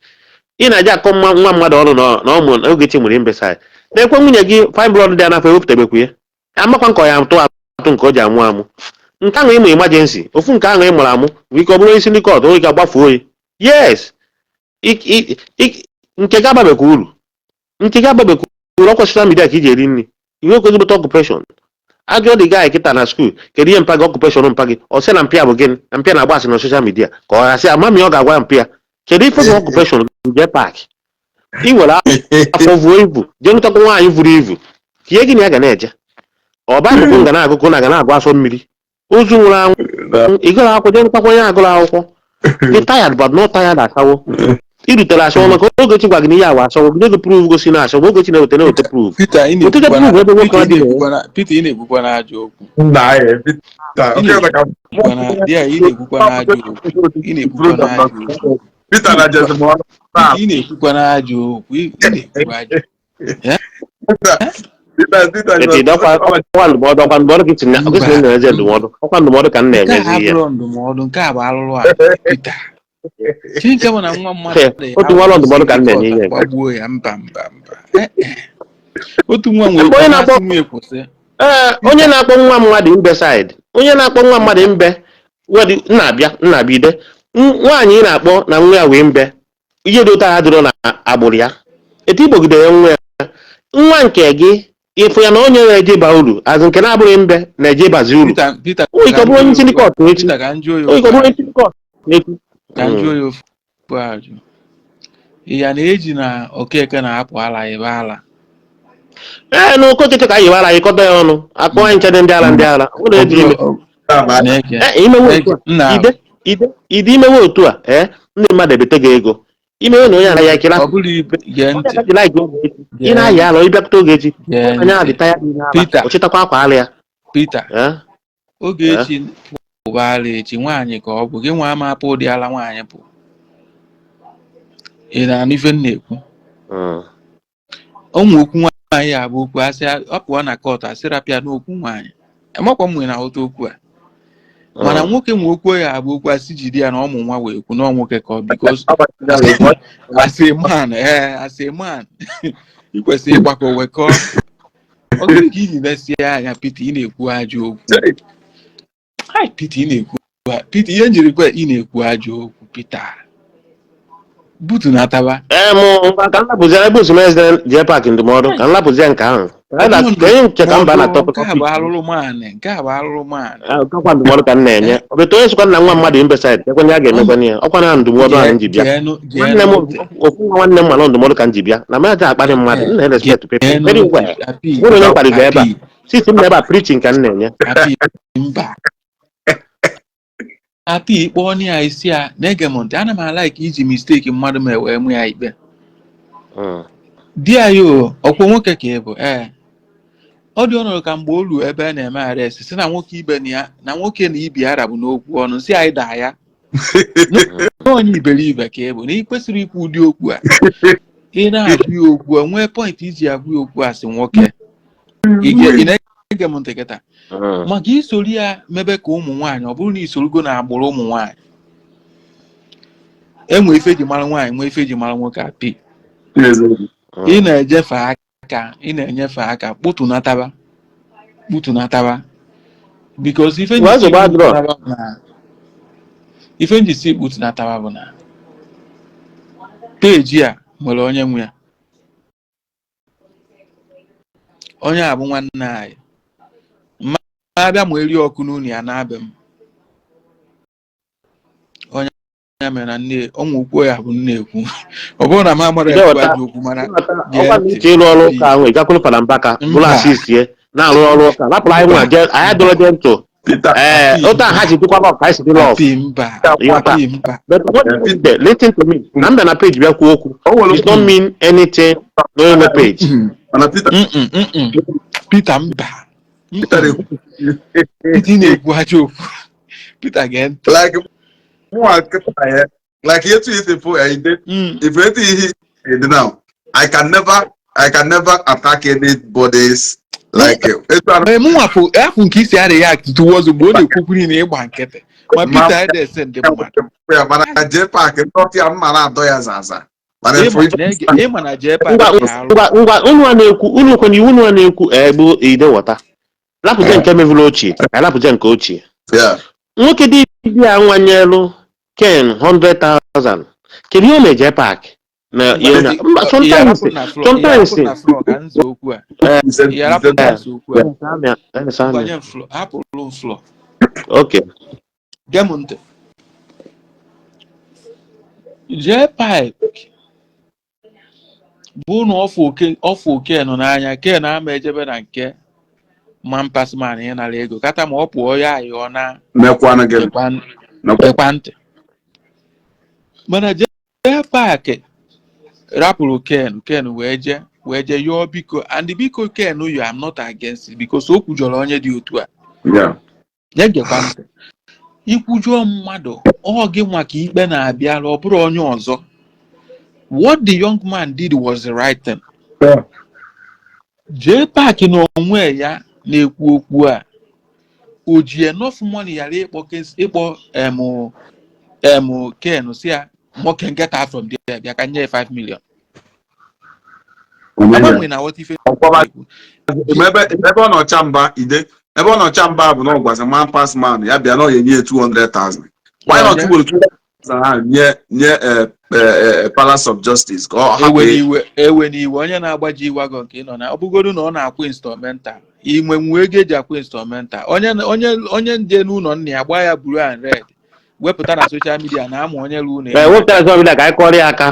ị na-eje akọ nwa mmadụ ọnụ na ọmụ Ogechi nwere imbesai na-ekwe nwunye gị fine blood dị anafọ ewepụtabekwu ya amakwa nkọ ya atụ atụ nke o ji amụ amụ nke ahụ ịmụ emergency ofu nke ahụ ị mụrụ amụ nwere ike ọ bụrụ isi ndị kọt onye ga-agbafuo oyi. Yes, nke gị ababekwa uru, nke gị ababekwa uru. Ọkwa social media ka iji eri nri ihe okwu ezigbote occupation ajụọ dị gaị kịta na school kedu ihe mpa gị occupation mpa gị ọ sị na mpịa bụ gịnị na mpịa na-agba asị na social media ka ọ gasị amami ọ ga-agwa mpịa kedu ife bụ occupation jee paakị ị nwere afọ vuo ibu jee nụtakwa nwaanyị vuru ibu ka ihe gị na ya ga na-eje ọ baịbụl ga na-agụkụ na ga na-agụ asọ mmiri ozu nwụrụ anwụ ị gụrụ akwụkwọ jee nụtakwa onye agụrụ akwụkwọ dị tired but not tired asawo i rutere asawo maka Ogechi gwa gị na ihe awa asawo bido gị proof gosi na asawo Ogechi na-eweta na-eweta proof wetete proof ebe nwoke ọ dị. Peter, ị na-ekwukwa na ajọ okwu. Ị na-ekwukwa na ajọ okwu. Ị na-ekwu ajọ ọkwa ndụmọdụ ka na-enye ndụmọdụ ọkwa ndụmọdụ ka m na-enyezi ihe ndụmọdụ nke a bụ alụrụ a Peter Chineke bụ na nwa mmadụ otu nwa ndụmọdụ ka m na-enye ihe gbagbuo ya mba mba mba otu nwa nwere onye na-akpọ nwa mmadụ mbe side onye na-akpọ nwa mmadụ mbe nna-abịa nna-abịa ide nwaanyị ị na-akpọ na nwa ya wee mbe ihe dị ụtọ ha dịrọ na agbụrụ ya etu igbogide ya nwa ya nwa nke gị ịfụ ya na onye na-eje ba uru azụ nke na-abụghị mbe na-eje bazi uru onye bụrụ onye isi ndị kọtụ echi onye bụrụ onye isi ndị kọtụ echi ka njụ ya ofu ajụ ya na-eji na Okeke na-apụ ala ebe ala ee na Okeke ka anyị yiwe ala anyị kọta ya ọnụ akpọ anyị nche ndị ala ndị ala ụlọ eji ime ide imewe otu a ee ndị mmadụ ebete gị ego imewe na onye anaghị akịla ị na-ayị ala ịbịakwute Ogechi onye adịta ya ọ chịtakwa akwa ala ya Peter Ogechi pụba ala echi nwaanyị ka ọ bụ gị nwa ama apụ ụdị ala nwaanyị bụ Ị na-anụ ife m na-ekwu? Mm. Ụmụ okwu nwaanyị a bụ okwu asị ọ pụọ na court, asị rapịa n'okwu nwaanyị. Amakwa m nwere na-aghọta okwu a, mana nwoke nwe okwu ya abụ okwu asị jide ya na ọmụ nwa wee kwu na ọ nwoke ka ọ, because as a man, ee, as a man, ị kwesịrị ịgbakọ wekọọ. Ọ gịnị ka iji mesie anya? Peter, ị na-ekwu ajọ okwu. Hai, Peter, ị na-ekwu. Peter, ihe njiri kwe, ị na-ekwu ajọ okwu. Peter, butu na ataba. Ee, mụ ngwa, ka m lapụzie ebe osimiri jee paakị ndụmọdụ, ka m lapụzie nke ahụ. Ka onye nche ka mba na Nke a bụ alụrụ maanị, nke a bụ alụrụ maanị. Ọkwa ndụmọdụ ka m na-enye. Ọbịta onye sịkwa na nwa mmadụ imbecile, ekwenye ya ga-emekwana ya. Ọkwa na ndụmọdụ ahụ m ji bịa. Nwanne m, ofu nwa nwanne m, mana ndụmọdụ ka m ji bịa na m aja akparị mmadụ. M na-respect people very well. Nwere onye mkparịgo ebe a sisi m na ebe a, preaching ka m na-enye. Api, mba, api ikpe ọnụ ya isi a na-ege m ntị. Ana m a-like iji mistake mmadụ ma wee mụ ya ikpe. Di ya o, ọkwa nwoke ka ị bụ. Ee, ọ dị ọnọdụ ka mgbe olu ebe a na-eme arrest, si na nwoke ibe na ya na nwoke na ibi ara bụ n'okwu ọnụ, si anyị daa ya na onye iberibe ka ị bụ, na ị kwesịrị ikwu ụdị okwu a. Ị na-agwa ya okwu a, nwee point iji agwa ya okwu a, sị nwoke, ị na-ege m ntị kịta? Maka isoro ya mebe ka ụmụ nwaanyị, ọ bụrụ na isorogo na agbụrụ ụmụ nwaanyị, enwe ife eji mara nwaanyị, nwee ife eji mara nwoke, api. Ị na-ejefe aka, ị na-enyefe aka, kpụtụnataba, kpụtụnataba, because ife Ngwa, njisi nsogbu adịrọ. kpụtụnataba bụ na ife njisi kpụtụnataba bụ na peji a nwere onye nwe ya. Onye a bụ nwanne anyị. Mma abịa ma eri ọkụ n'ụlọ ya na-abịa m onye ya mere na nne ọnwa okwu ya bụ nne ekwu. Ọ bụrụ na m amara Ide ekwu ghọta. ajọ okwu, mana gee Ọkwa na ntị. uche ịrụ ọrụ ụka ahụ, ị gakwuru Fada Mbaka bụrụ Mba. assist na-arụ ọrụ ụka, lapụrụ anyị nwa jee anyị adịrọ jee ntụ. Peter. Ee, otu a ha ji dịkwa love ka anyị si dị love. Api, mba. Ịghọta? Api, mba. But what listen to me, na m bịa na page bịa kwuo okwu O nwere does not mean anything na onye nwe page. Mana Peter Mm-mm, mm-mm. Peter, mba. Peter Mm-mm. na-ekwu. Peter, ị na-ekwu ajọ okwu. Peter, gee ntị. Like mụnwa kịta ya, like etu isi fụ ya ide, if etu ihe dị now, I can never attack anybody's, like etu Ee, mụnwa fụ afụ nke isi a react towards mgbe ọ na-ekwu okwu niile, ịgba nkịtị ma Peter edese ndị mmadụ. Ya mana jee paakị ndọtị ya mma na-adọ ya zaza, mana Ịma ịma na jee Ngwa. paakị arụ. Ngwa ngwa, unu a na-ekwu, unu kwenye iwu, unu a na-ekwu egbu ide wọta, lapụje nke mevụrụ ochie, ka lapụje nke ochie. Nwoke dibịa nwanyelu Ken 100,000, kedu ihe o meje paakị na ihe na mba? Sometimes, sometimes. Na floor ka nza okwu a. Ya rapụ na nza okwu a. Gbanye m floor, hapụrụ m floor. Okay. Gee m ntị. Jee paakị bụ na ọfụ oke nọ n'anya Ken ama ejebe na nke man pass man ịnara ego kata ma ọ pụọ ya ayọ na Mekwanụ gị. Gekwa ntị, mana jee paakị rapụrụ Ken. Ken wee jee yọọ biko, and biko Ken yo, I'm not against it, because o kwujọrọ onye dị otu a. Ya gekwa ntị, ikwujọọ mmadụ, ọ gị nwa ka ikpe na-abịara, ọ bụrụ onye ọzọ. What the young man did was the right thing. Jee paakị na onwe ya na-ekwu okwu a, o ji enough money ghara ịkpọ ịkpọ em Ken, si ya nwoke, get out from there, bịa ka nye ya 5 million. Agbanwe na aghọta ife na-ekwu. Ebe ọ nọcha mba ide, ebe ọ nọcha mba bụ na ọ gwazi man pass man ya bịa na ọ ya enye ya 200,000. Why not? Onye? Were 200,000 ahụ nye Palace of Justice ka ọ hapụ. Ewe n'iwe, ewe n'iwe, onye na-agbaji wagon ka ị nọ na ọ bụgodu na ọ na-akwụ installmental, inwe nwe ego eji akwụ installmental. Onye nje n'ụlọ nna ya gbaa ya blue and red, wepụta na social media na ama onye rụ ụlọ. Ee, wepụtara social media ka anyị kọrọ ya aka.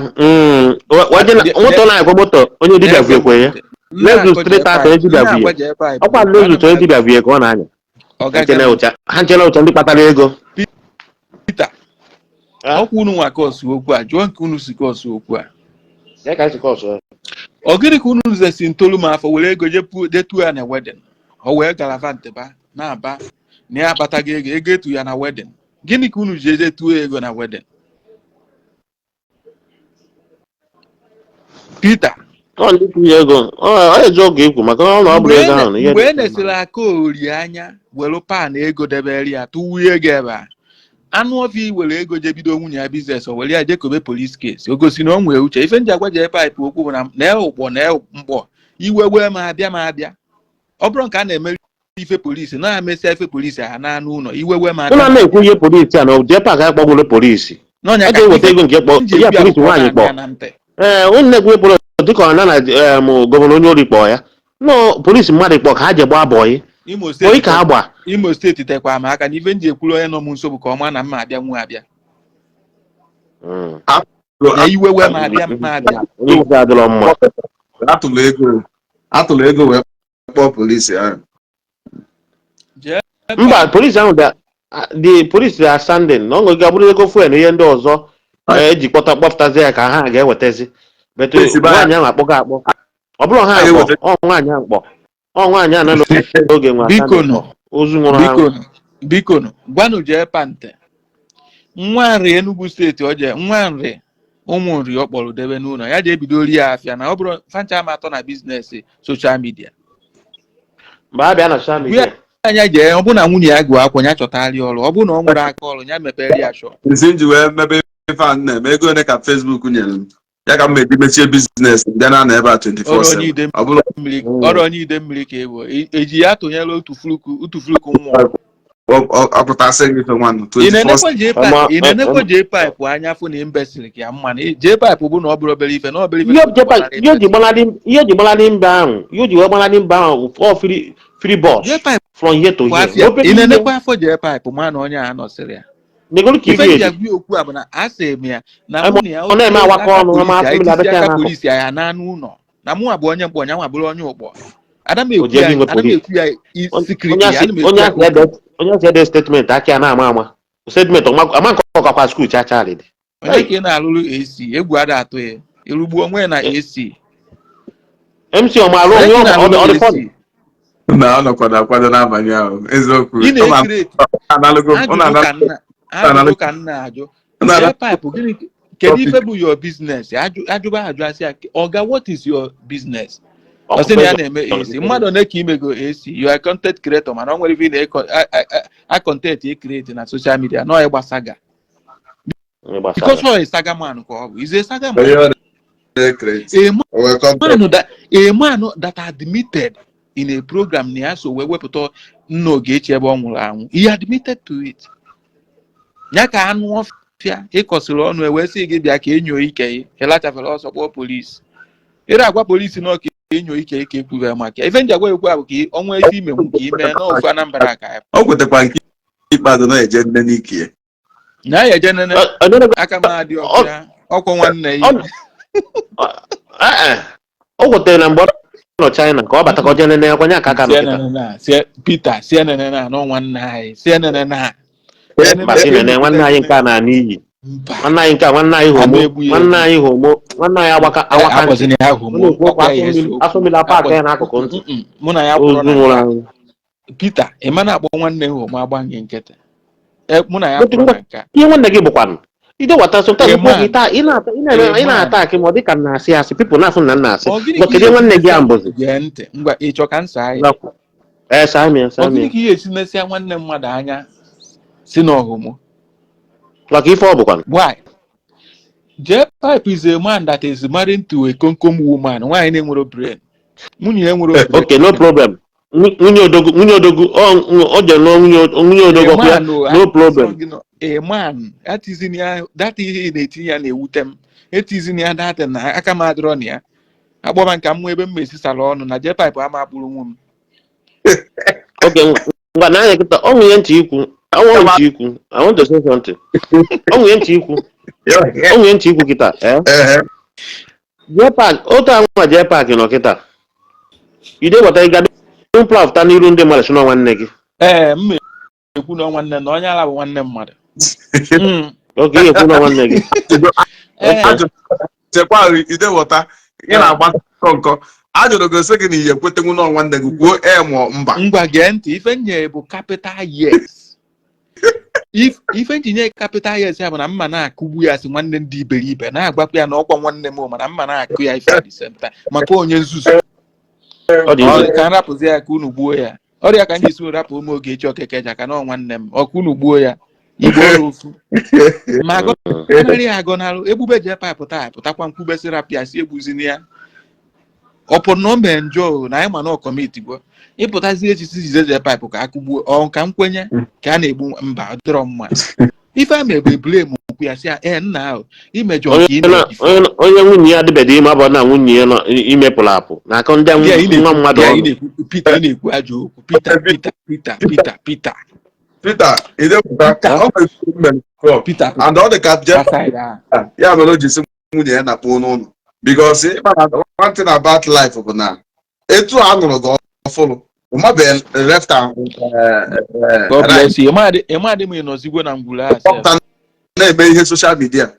Moto na-akwa moto onye dibịa vuekwe ya Lexus 330, onye dibịa vuye. Ọkwa Lexus onye dibịa vuye ka ọ na-anya. Ha nchele ụcha, ha nchele ụcha, ndị kpatara ego. Peter, ọkwa unu nwa kọsụ okwu a, jụọ nke unu si kọsụ okwu a. Ya ka anyị si kọsụ. Ọ gịnị ka unu zesi ntolu m afọ were ego jetuo ya na wedding, o wee galavant ba na-aba na ya akpataghị ego, ego etu ya na wedding? Gịnị ka unu ji eje tuo ego na wedding? Peter. Ọ ndị kwunye ego, ọ eziokwu ikwu maka ọ na ọ bụrụ Mgbe ego ahụ na ihe mgbe e dị mma. nesịrị aka ori anya, were pan ego debere ya, tụwuo ego ebe a, anụ ọfịa were ego je bido nwunye ya business, o were ya jekobe police case. O gosi na o nwee uche. Ife nji agwa jee pipe okwu bụ na na ụkpọ na mkpọ iwe wee ma abịa ma abịa. Ọ bụrụ nke a na-emeri ife polisi na-emesịa ife polisi ha na-anụ ụlọ iwe wee ma Ụnụ abịa. na-ekwu ihe polisi a na jee park akpọgburu polisi. N'ọnya A ka ga-eweta ife ego nke kpọ nji ya ekwu ya polisi bụ ka ọ nwaanyị na-anụ kpọ. ya na ntị. Ee, ụnụ na-ekwu ihe polisi dịka ọ na na governor onye ori kpọọ ya. No, polisi mmadụ kpọ ka ha je gbaa bọyị. Imo Bọyị steeti ka ha gba. Imo steeti tekwa m aka na ife nji ekwuru onye nọ m nso bụ ka ọ ma na mma abịa nwu abịa. Na iwe wee ma abịa ma abịa. Onye isi adịrọ mma. Atụrụ ego wee kpọọ polisi ahụ. Jee. Mba, polisi ahụ the police are standing na ọ ga-abụrụ ego fuel na ihe ndị ọzọ eji kpọta kpọpụtazi ya ka ha ga-ewetazi. But Polisi ba- nwaanyị ahụ akpọgo akpọ. Ọ bụrụ ha Ha akpọ, ga-eweta- ọ nwaanyị ahụ kpọ. Ọ nwaanyị ahụ nọ n'oge nwe Biko standing. nọ. Ozu nwụrụ anwụ. Bikonu, bikonu, gwanụ jee pante nwa nri Enugu steeti, o jee nwa nri ụmụ nri ọ kpọrọ debe n'ụlọ ya, jee bido rie afịa na ọ bụrụ fancha ama atọ na business social media. Mgbe a bịa na social media. Anya jee, ọ bụ na nwunye ya gụọ akwụkwọ, ya chọtara ọrụ. Ọ bụ na ọ nwere aka ọrụ, ya mepere ya shop. Isi nji wee mebe ife a na-eme, ego ole ka Facebook nyere m ya ka m meji mechie business bịa na ebe a Ọrụ onye 24/7 ide ọ bụrụ mmiri, ọrụ onye ide mmiri ka ebu eji ya tụnyere otu fluku, otu fluku mmụọ. Ọpụtasị gị ife nwanụ Ị 24 na-enekwa jee Ọma- pipe, ị na-enekwa jee pipe anya fụ na imbecile ka ya mma na jee pipe bụ na ọ bụrụ obere ife na obere ife. Ihe o ji gbanarị mba ahụ, ihe o ji wee gbanarị mba ahụ, ọ free free bus Jee pipe from here to bụ here. afịa. Obere Ị ihe. na-enekwa afọ jee pipe ma na onye a nọsịrị ya. Negolu ka Ife iri ji edi. agwa ya okwu a bụ na asị m ya na Ebe mụ na ya ọ na-eme awakọ aka ọnụ, ọma polisi afọ mmiri etisi abịa aka n'akụkụ. polisi ya n'anụ ụlọ na mụ bụ onye mkpọ, nyanwa bụrụ onye ụkpọ. Ada m O ekwu ji ya, ebe inwe ada m polisi. ekwu ya secret Onye ya, asị ana m ekwu onye ya. asị ede, onye asị ede statement aka ya na-ama ama. Statement ọma nke ọkakwa school chacha dị. Onye ka ị na-alụrụ AC? Egwu ada atụ ya, ịrụgbuo onwe ya na AC. MC ọma alụ Onye onye ka ị ọ dị na-alụrụ fọdụ. AC? Na ọ nọkwa na-akwado n'abalị ahụ, eziokwu. Ị na-ecreate Analụgo m ajụjụ ka nna, ajụjụ ka nna ajụ. Jee pipe, gịnị, kedu ife bụ your business? Ajụ ajụba ajụ, asị ya, "Oga, what is your business?" Ọ sị na ya na-eme AC. Mmadụ one ka imego AC? You are content creator, mana ọ nwere ife ị na-a content e create na social media nọ ịgba saga, because ọ saga man ka ọ bụ, is a saga man. Onye ọ na-ecreate A o nwee content. man that a man that admitted in a program na ya so wee wepụta nna Ogechi ebe ọ nwụrụ anwụ. He admitted to it. Ya ka anụ ọfịa ịkọsịrị ọnụ ewee sị gị bịa ka enyo ike ya, ịlachafere ọsọ kpọọ polisi. Ịra agwa polisi na ọka enyo ike ike ekwube maka ya. Ife nji agwa ekwu a bụ ka ọnwa ife imenwu ka ime n'ofu Anambra ka ya. O kwetekwa nke ikpeazụ na-eje nne n'ike ya. Na ya eje nene aka m adị ọkụ ya ọkwọ nwanne ya. O kwetere na mgbe ọ nọ China ka ọ bata ka ọ jee nene akwanye aka aka nọ kịta. CNN na Peter, CNN na anọ nwanne anyị, CNN na Mba, CNN nwanne anyị nke a na-ana iyi. Mba. Nwanne anyị nke a, nwanne anyị homo. Ama egbu ya. Nwanne anyị homo, nwanne anyị agbaka awaka ntị. Akpọzina ya homo. Ọ na-ekwu okwu ọkwa ya ese okwu. Afọ mmiri apa aka ya n'akụkụ ntị. Mụ na ya kwụrụ Ozu na nwụrụ anwụ. Peter, ị ma na-akpọ nwanne homo agba gị nkịtị. Mụ na ya kwụrụ na nke a. Ihe nwanne gị bụkwanụ idewata sometimes Amen. okwu gị taa ị na-ata ị na-eme ị na-ata akị ma ọ dị ka m na-asị asị, people na-afụ na m na-asị. Ọ gịnị Ngwa, ka kedu ihe nwanne gị a mbụzi? Gee ntị, ngwa, ị chọ ka m saa ya? Ee, saa m ya, Ọ saa m gịnị ya. ka ihe esi mesịa nwanne mmadụ anya si n'ọhụmụ? Maka ife ọ bụkwanụ. Why? J Pipe is a man that is married to a komkom woman, nwaanyị na-enwero brain, nwunye ya nwere brain. Okay, no problem. Nwunye odogwu, nwunye odogwu, ọ jere nụọ nwunye odogwu ọkụ ya. A man, oh, No problem. A man that is in ya, that ihe ị na-etinye ya na-ewute m, etizin ya that na aka m adịrọ na ya akpọba nka m ebe m mesisara ọnụ na J Pipe ama akpụrụ nwu m. Okay, ngwa, na anya kịta ọ nwunye ntị ikwu, ọ nwere ntị ikwu. I want to say something. Ọ nwunye ntị ikwu, ọ nwunye ntị ikwu kịta, eh. Ehe. J Park otu anwa, J Park nọ kịta ide weta ịga plafụta n'iru ndị mmadụ si na nwanne gị. Ee, m ekwu na nwanne na onye ala bụ nwanne mmadụ. Oge ihe ekwu na nwanne gị. Ee. Chekwa idewọta ị na-agba nkọ nkọ, ajụrụ gị sị gị na ihe ekwetenwu na nwanne gị, kwuo ee ma mba. Ngwa, gee ntị, ife nye bụ capital yes. Ife njinye capital yes ya bụ na mma na-akụgbu ya, sị nwanne ndị iberibe na-agbakwa ya na ọkwa nwanne m, mana mma na-akụ ya ife at the same time maka onye nzuzu. Ọ dị Ọ ize. Ka m rapụzi ya ka unu gbuo ya. Ọrịa ka m ji si rapụ ụmụ Ogechi Okeke ja ka na ọ nwanne m ọka unu gbuo ya. Igbo ọrụ ofu ma agọnarị ya agọnarụ egbube jee paịpụ taa pụtakwa nkwubesị rapịa si egbuzina ya. Ọ pụrụ na o mee njọ o, na anyị ma na ọ commit gbo ịpụtazi echichi jize jee paịpụ ka akụgbuo ọ ka nkwenye ka a na-egbu mba. Ọ dịrọ mma ife a mere bụ ebule m okwu ya, sị ya, ee, nna ahụ imejọ Onye nke ị na- na-ejife. Onye nwunye ya adịbeghị ime abụ na nwunye ya nọ imepụrụ apụ na-akọ ndị Bịa, ị nwa na-ekwu mmadụ bịa, ị ọnụ. na-ekwu, Peter, ị na-ekwu ajọ okwu. Peter, Peter, Peter, Peter, Peter. Peter idepụta. Peter. Ọ bụ ezigbo mmemme club. Peter. And ọ dị ka Jeff aside ahụ. Ya mere o ji sị nwunye ya na-akpọ n'ụlọ, because ịma na one thing about life bụ na etu a nụrụ gị ọfụrụ ụmabe left and God right. Bless you. Ịmadị m ịnọzigwo na ngwuru ahụ sef. Pọpụta na-eme ihe social media.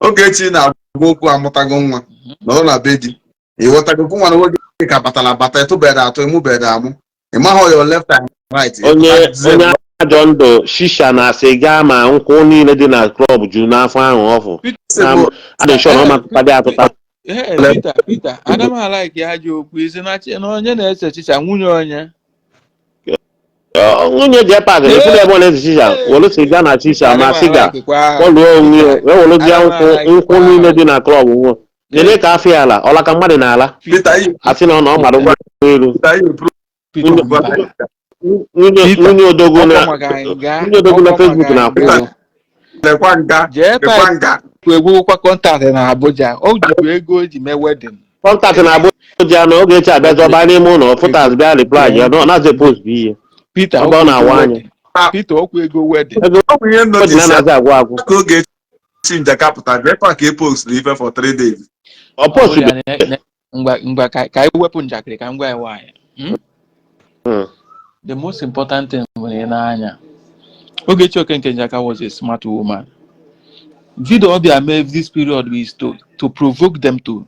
Ogechi na-agwa okwu amụtago nwa nọrọ na be di, ịghọtago nwa na nwoke ka batara abata ịtụbere atụ ịmụbere amụ, ịmahụ your left and right. Onye onye ajọ ndụ shisha na siga ma nkwụ niile dị na club juru n'afọ ahụ ọfụ. Adị sure na ọ matụtadị atụta. Ee, Peter, Peter, ana m a-like ajọ okwu isi na chi na onye na-ese chicha nwunye onye. Ọ, nwunye jee paakị efuru ebe ọ na-ese shisha were siga na shisha ma siga kpọluo onwe ya wee were bịa nkwụ nkwụ niile dị na club nwụọ kelee ka afọ ya ala ọla ka mmadụ na-ala. Peter iyi. Asị na ọ na ọ mara ụgbọ elu. Peter iyi. Peter, Nwunye mba. Nwunye Peter, nwunye odogwu na ọkwa maka anyị gaa nwunye odogwu na ọkwa Facebook maka na-akwụ anyị ụgwọ. Lekwa nga. Jee lekwa paịpụ nga. Egwukwakwa contact na Abuja, o jikwa ego o ji mee wedding. Contact na Abuja na Ogechi abịa zọba n'ime ụlọ fụtas bịa reply ya na na-aza post bụ ihe Peter, ebe ọ okwu ego na-awa anya. wedding. Peter, okwu ego wedding. Ego Ọ bụ ihe wedding notice anaghị agwụ agwụ. Ka Ogechi njaka pụtara jee ka e post ife for 3 days. Ọ post. Ọ bụrụ ya ngwa ngwa, ka anyị wepụ njakịrị ka m gwa ya nwaanyị. The most important thing bụ na ị na-anya Ogechi Okeke Njaka was a smart woman. Video ọ bịa mee this period is to provoke them to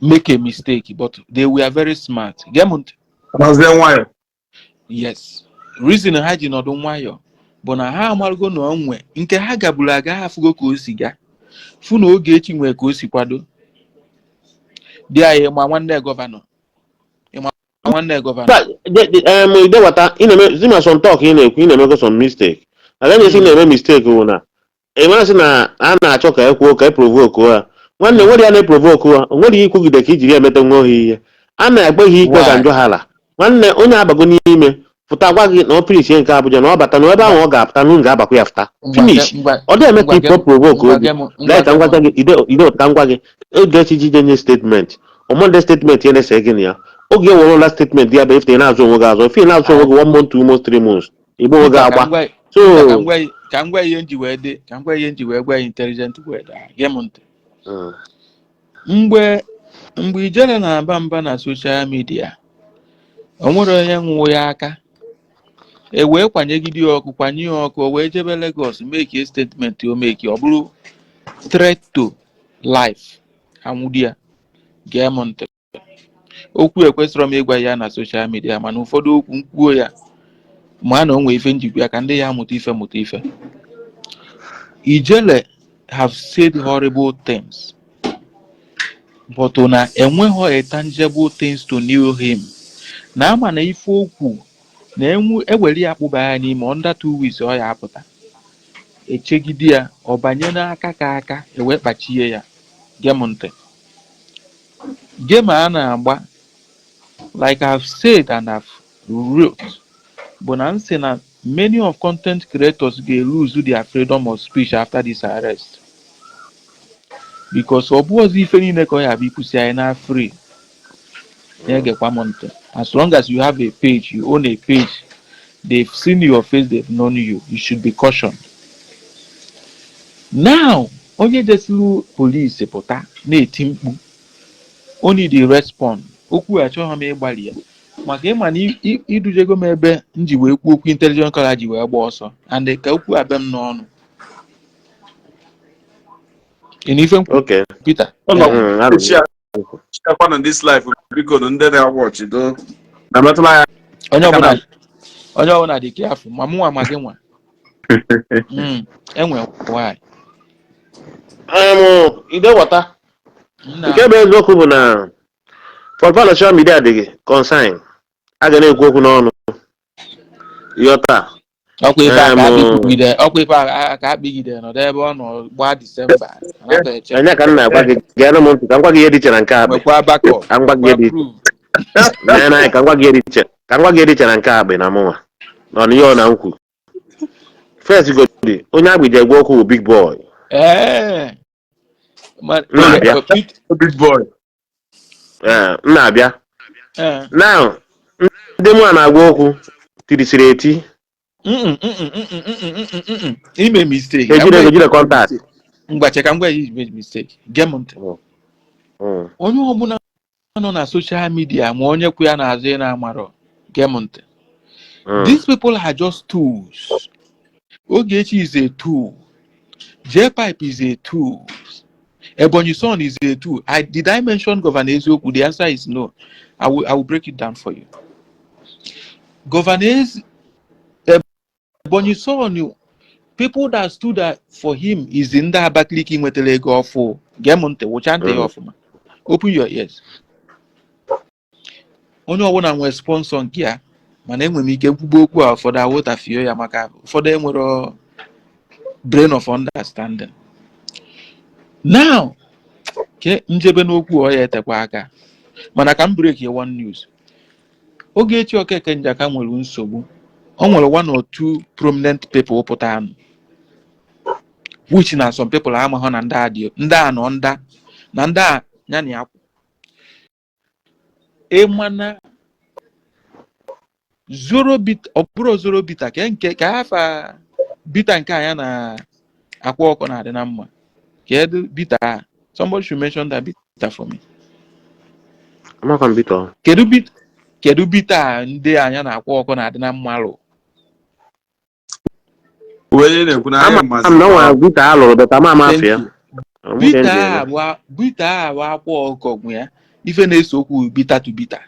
make a mistake, but they were very smart. Gee m ntị. Nọzie nwayọ. Yes, reason ha ji nọdụ nwayọ bụ na ha amarụgo na onwe nke ha gagburu aga, ha afụgo ka o si gaa fụ na Ogechi nwee ka o si kwado di anyị ma nwanne governor, ịma nwanne governor. Idewata ị na-eme zima some talk, ị na-ekwu ị na-emego some mistake. Agaghị esi na-eme mistake wụ na ị masị na a na-achọ ka e kwuo ka e provoke ha. Nwanne nwere ya na-eprovoke ha, o nwere ihe ikwugide ka ijiri emeta nwa ohi ihe a na-egbe ha ikpe ka Why? njọ ha la. Nwanne onye abago n'ime pụta gwa gị na ọ finish nke Abuja na ọ bata na ebe ahụ ọ ga-apụta na unu ga-abakwa ya fụta. Ngwa Finish. ngwa Ọ dị eme ka ngwa ikpo provoke ngwa obi. Gee m ngwa. Lee ka Gee m. ngwata gị ide ide ka ngwa gị Ogechi jide nye statement ọmọnde statement ya na-ese gị na ya oge ewerela statement ya bụ ifte ị na-azụ onwe gị azụ ife ị na-azụ onwe gị one month, 2 months, 3 months, igbo onwe gị Peter, ka agba m gwa so Peter, ka m gwa ihe nji wee dị, ka m gwa ihe nji wee gwa ya intelligent word a. Gee m ntị. Mgbe ijele na-aba mba na social media, o nwere onye nwụ ya aka e wee kwanyegide ya ọkụ, kwanye ya ọkụ, o wee jebe Lagos make statement o make, ọ bụrụ threat to life anwụdi ya. Gee m ntị, okwu ekwesịrọ m ịgwa ya na social media, mana ụfọdụ okwu nkwuo ya ma na o nwee ife njikwa ya ka ndị ya mụta ife mụta ife. Ijele have said horrible things, but na enweghị a tangible things to nail him na ama na ife okwu na enwu ewere ya kpụba ya n'ime under 2 weeks ọ ya apụta echegide ya ọ banye n'aka ka aka ewee kpachie ya. Gee m ntị, game a na-agba, like I've said and I've wrote, bụ na nsị na many of content creators ga-lose their freedom of speech after this arrest, because ọ bụ ọzọ ife niile ka ọ ya bụ ikwusi anyị na free na-egekwa m ntị. As long as you have a page, you own a page, they've seen your face, they've known you, you should be cautioned. Now onye jesiri polisi pụta na-eti mkpu o need respond. Okwu achọghị m ịgbalị ya maka ịma na idujego m ebe m ji wee kwuo okwu intelligent color ji wee gba ọsọ and ka okwu abịa m n'ọnụ. Ị na ife m kwuru? Okay. Peter. Ụlọ Arụ. Share na this life, biko na ndị na-watch do na metụla ya onye aka ọbụla, onye ọbụla dị careful, ma mụnwa ma gị nwa. Enwe why. Idewata. Nna. Nke bụ eziokwu bụ na for social media dị gị concern, a ga na-ekwu okwu n'ọnụ, ịghọta? Ọkwa ife a ka Em, akpịgide, ọkwa ife a ka akpịgide nọdụ ebe ọ nọ gbaa Disemba anata eche. Anya ka m na-agwa gị, geenụ m ntị ka m gwa gị ihe dị iche na nke akpị. Nwekwa backup. Ka m gwa gị ihe nwekwa dị proof. Nee n'anya, ka m gwa gị ihe dị iche, ka m gwa gị ihe dị iche na nke akpị na mụnwa nọ n'ihe ọ na nkwu. First godi, onye akpị ji egwu okwu bụ big boy. Ee. M na-abịa. Big boy. Ee, m na-abịa. Ee. Now, ndị mụ a na-agwa okwu tirisiri eti. Ime mistake. Ejire ego, jire contact. Ngwache, ka m gwa ya, ime mistake. Gee m ntị. Onye ọbụla nọ na social media ma onye kwụ ya n'azụ ị na-amarọ, gee m ntị. These people are just tools. Ogechi is a tool. J-Pipe is a tool. Ebonyi Son is a tool. I did I mention Governor Eziokwu? The answer is no. I will break it down for you. Governor Ebonyi Son, people that stood up for him is ndị Abakaliki nwetara ego ọfụ. Gee m ntị, wụcha ntị ya ọfụma. Open your ears. Onye ọbụla nwere sponsor nke ya, mana enwere m ike nkwugbu okwu a, ụfọdụ aghọtafie ya maka ụfọdụ enwero brain of understanding. Now, ke njebe n'okwu ọ ya etekwa aka, mana ka m break ya one news. Ogechi Okeke Njaka nwere nsogbu. O nwere one or two prominent people pụta anụ, which na some people amaghọ na ndị a dị, ndị a nọ nda na ndị a ya na ya kwụ. Ịmana zoro bit, ọ bụrụ zoro bita ka nke ka afa bita nke a ya na akwa ọkụ na-adị na mma. Kedu bita a? Somebody should mention that bita for me. Amakwa m bita. Kedu bit, kedu bita a ndị anya na akwa ọkụ na-adị na mma lụ? Onye na-ekwu na anyị Ama mazi. m na ọ nwere bita a lụrụ beta ama ama Thank afọ ya. you. Bita a bụ akwa ọkụ gwụ ya. Ife na-ese okwu bita to bita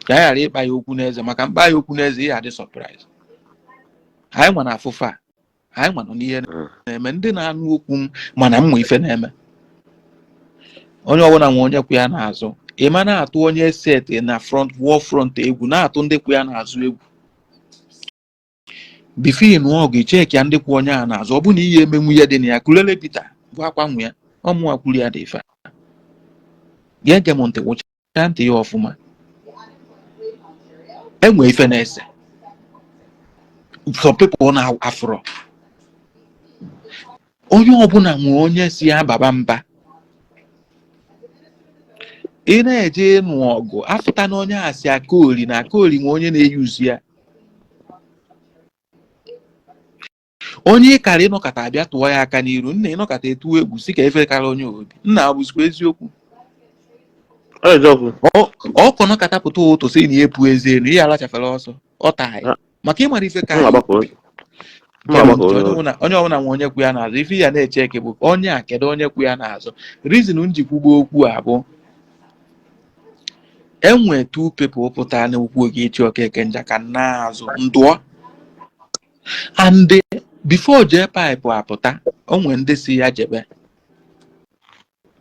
ka anyị ghara ịkpa ya okwu n'eze, maka mkpa ya okwu n'eze ihe adị surprise. Anyị nwa na afụfa a, anyị nwa nọ n'ihe na-eme. Ndị na-anụ okwu m mana m nwe ife na-eme, onye ọbụla nwe onye kwụ ya n'azụ. Ị ma na-atụ onye set na front war front egwu, na-atụ ndị kwụ ya n'azụ egwu. Before ị nụọ ọgụ, icheki ya ndị kwụ onye a n'azụ. Ọ bụ na ihe emenwu ihe dị na ya kulele Peter bụ akwa nwe ya ọmụnwa kwuru ya dị ife a. Gee m ntị, wụcha ntị ya ọfụma. Enwe ife na-ese some people na afụrọ. Onye ọbụla nwe onye si ya baba mba. Ị na-eje ịnụ ọgụ, afụta na onye a si akaoli na akaoli nwe onye na-eyuzu ya, onye ịkara ịnọkọta abịa tụọ ya aka n'iru nna, ịnọkọta etuo egwu si ka efe kara onye obi nna. Ọ bụzikwa eziokwu? Ọ eziokwu. Ọkọ nọkọta pụta ụtụ sị na epu eze elu, ihe alachafere ọsọ ọ taa Ah. maka ịmara ife ka M agbakọ m agbakọ. onye ọbụla, onye ọbụla nwe onye kwu ya n'azụ. Ife ya na-eche eke bụ onye a, kedu onye kwu ya n'azụ? Reason m ji kwugbo okwu a bụ enwe two people pụtara n'okwu Ogechi Okeke Njaka n'azụ ndụọ, and before jee pipe apụta, o nwee ndị si ya jebe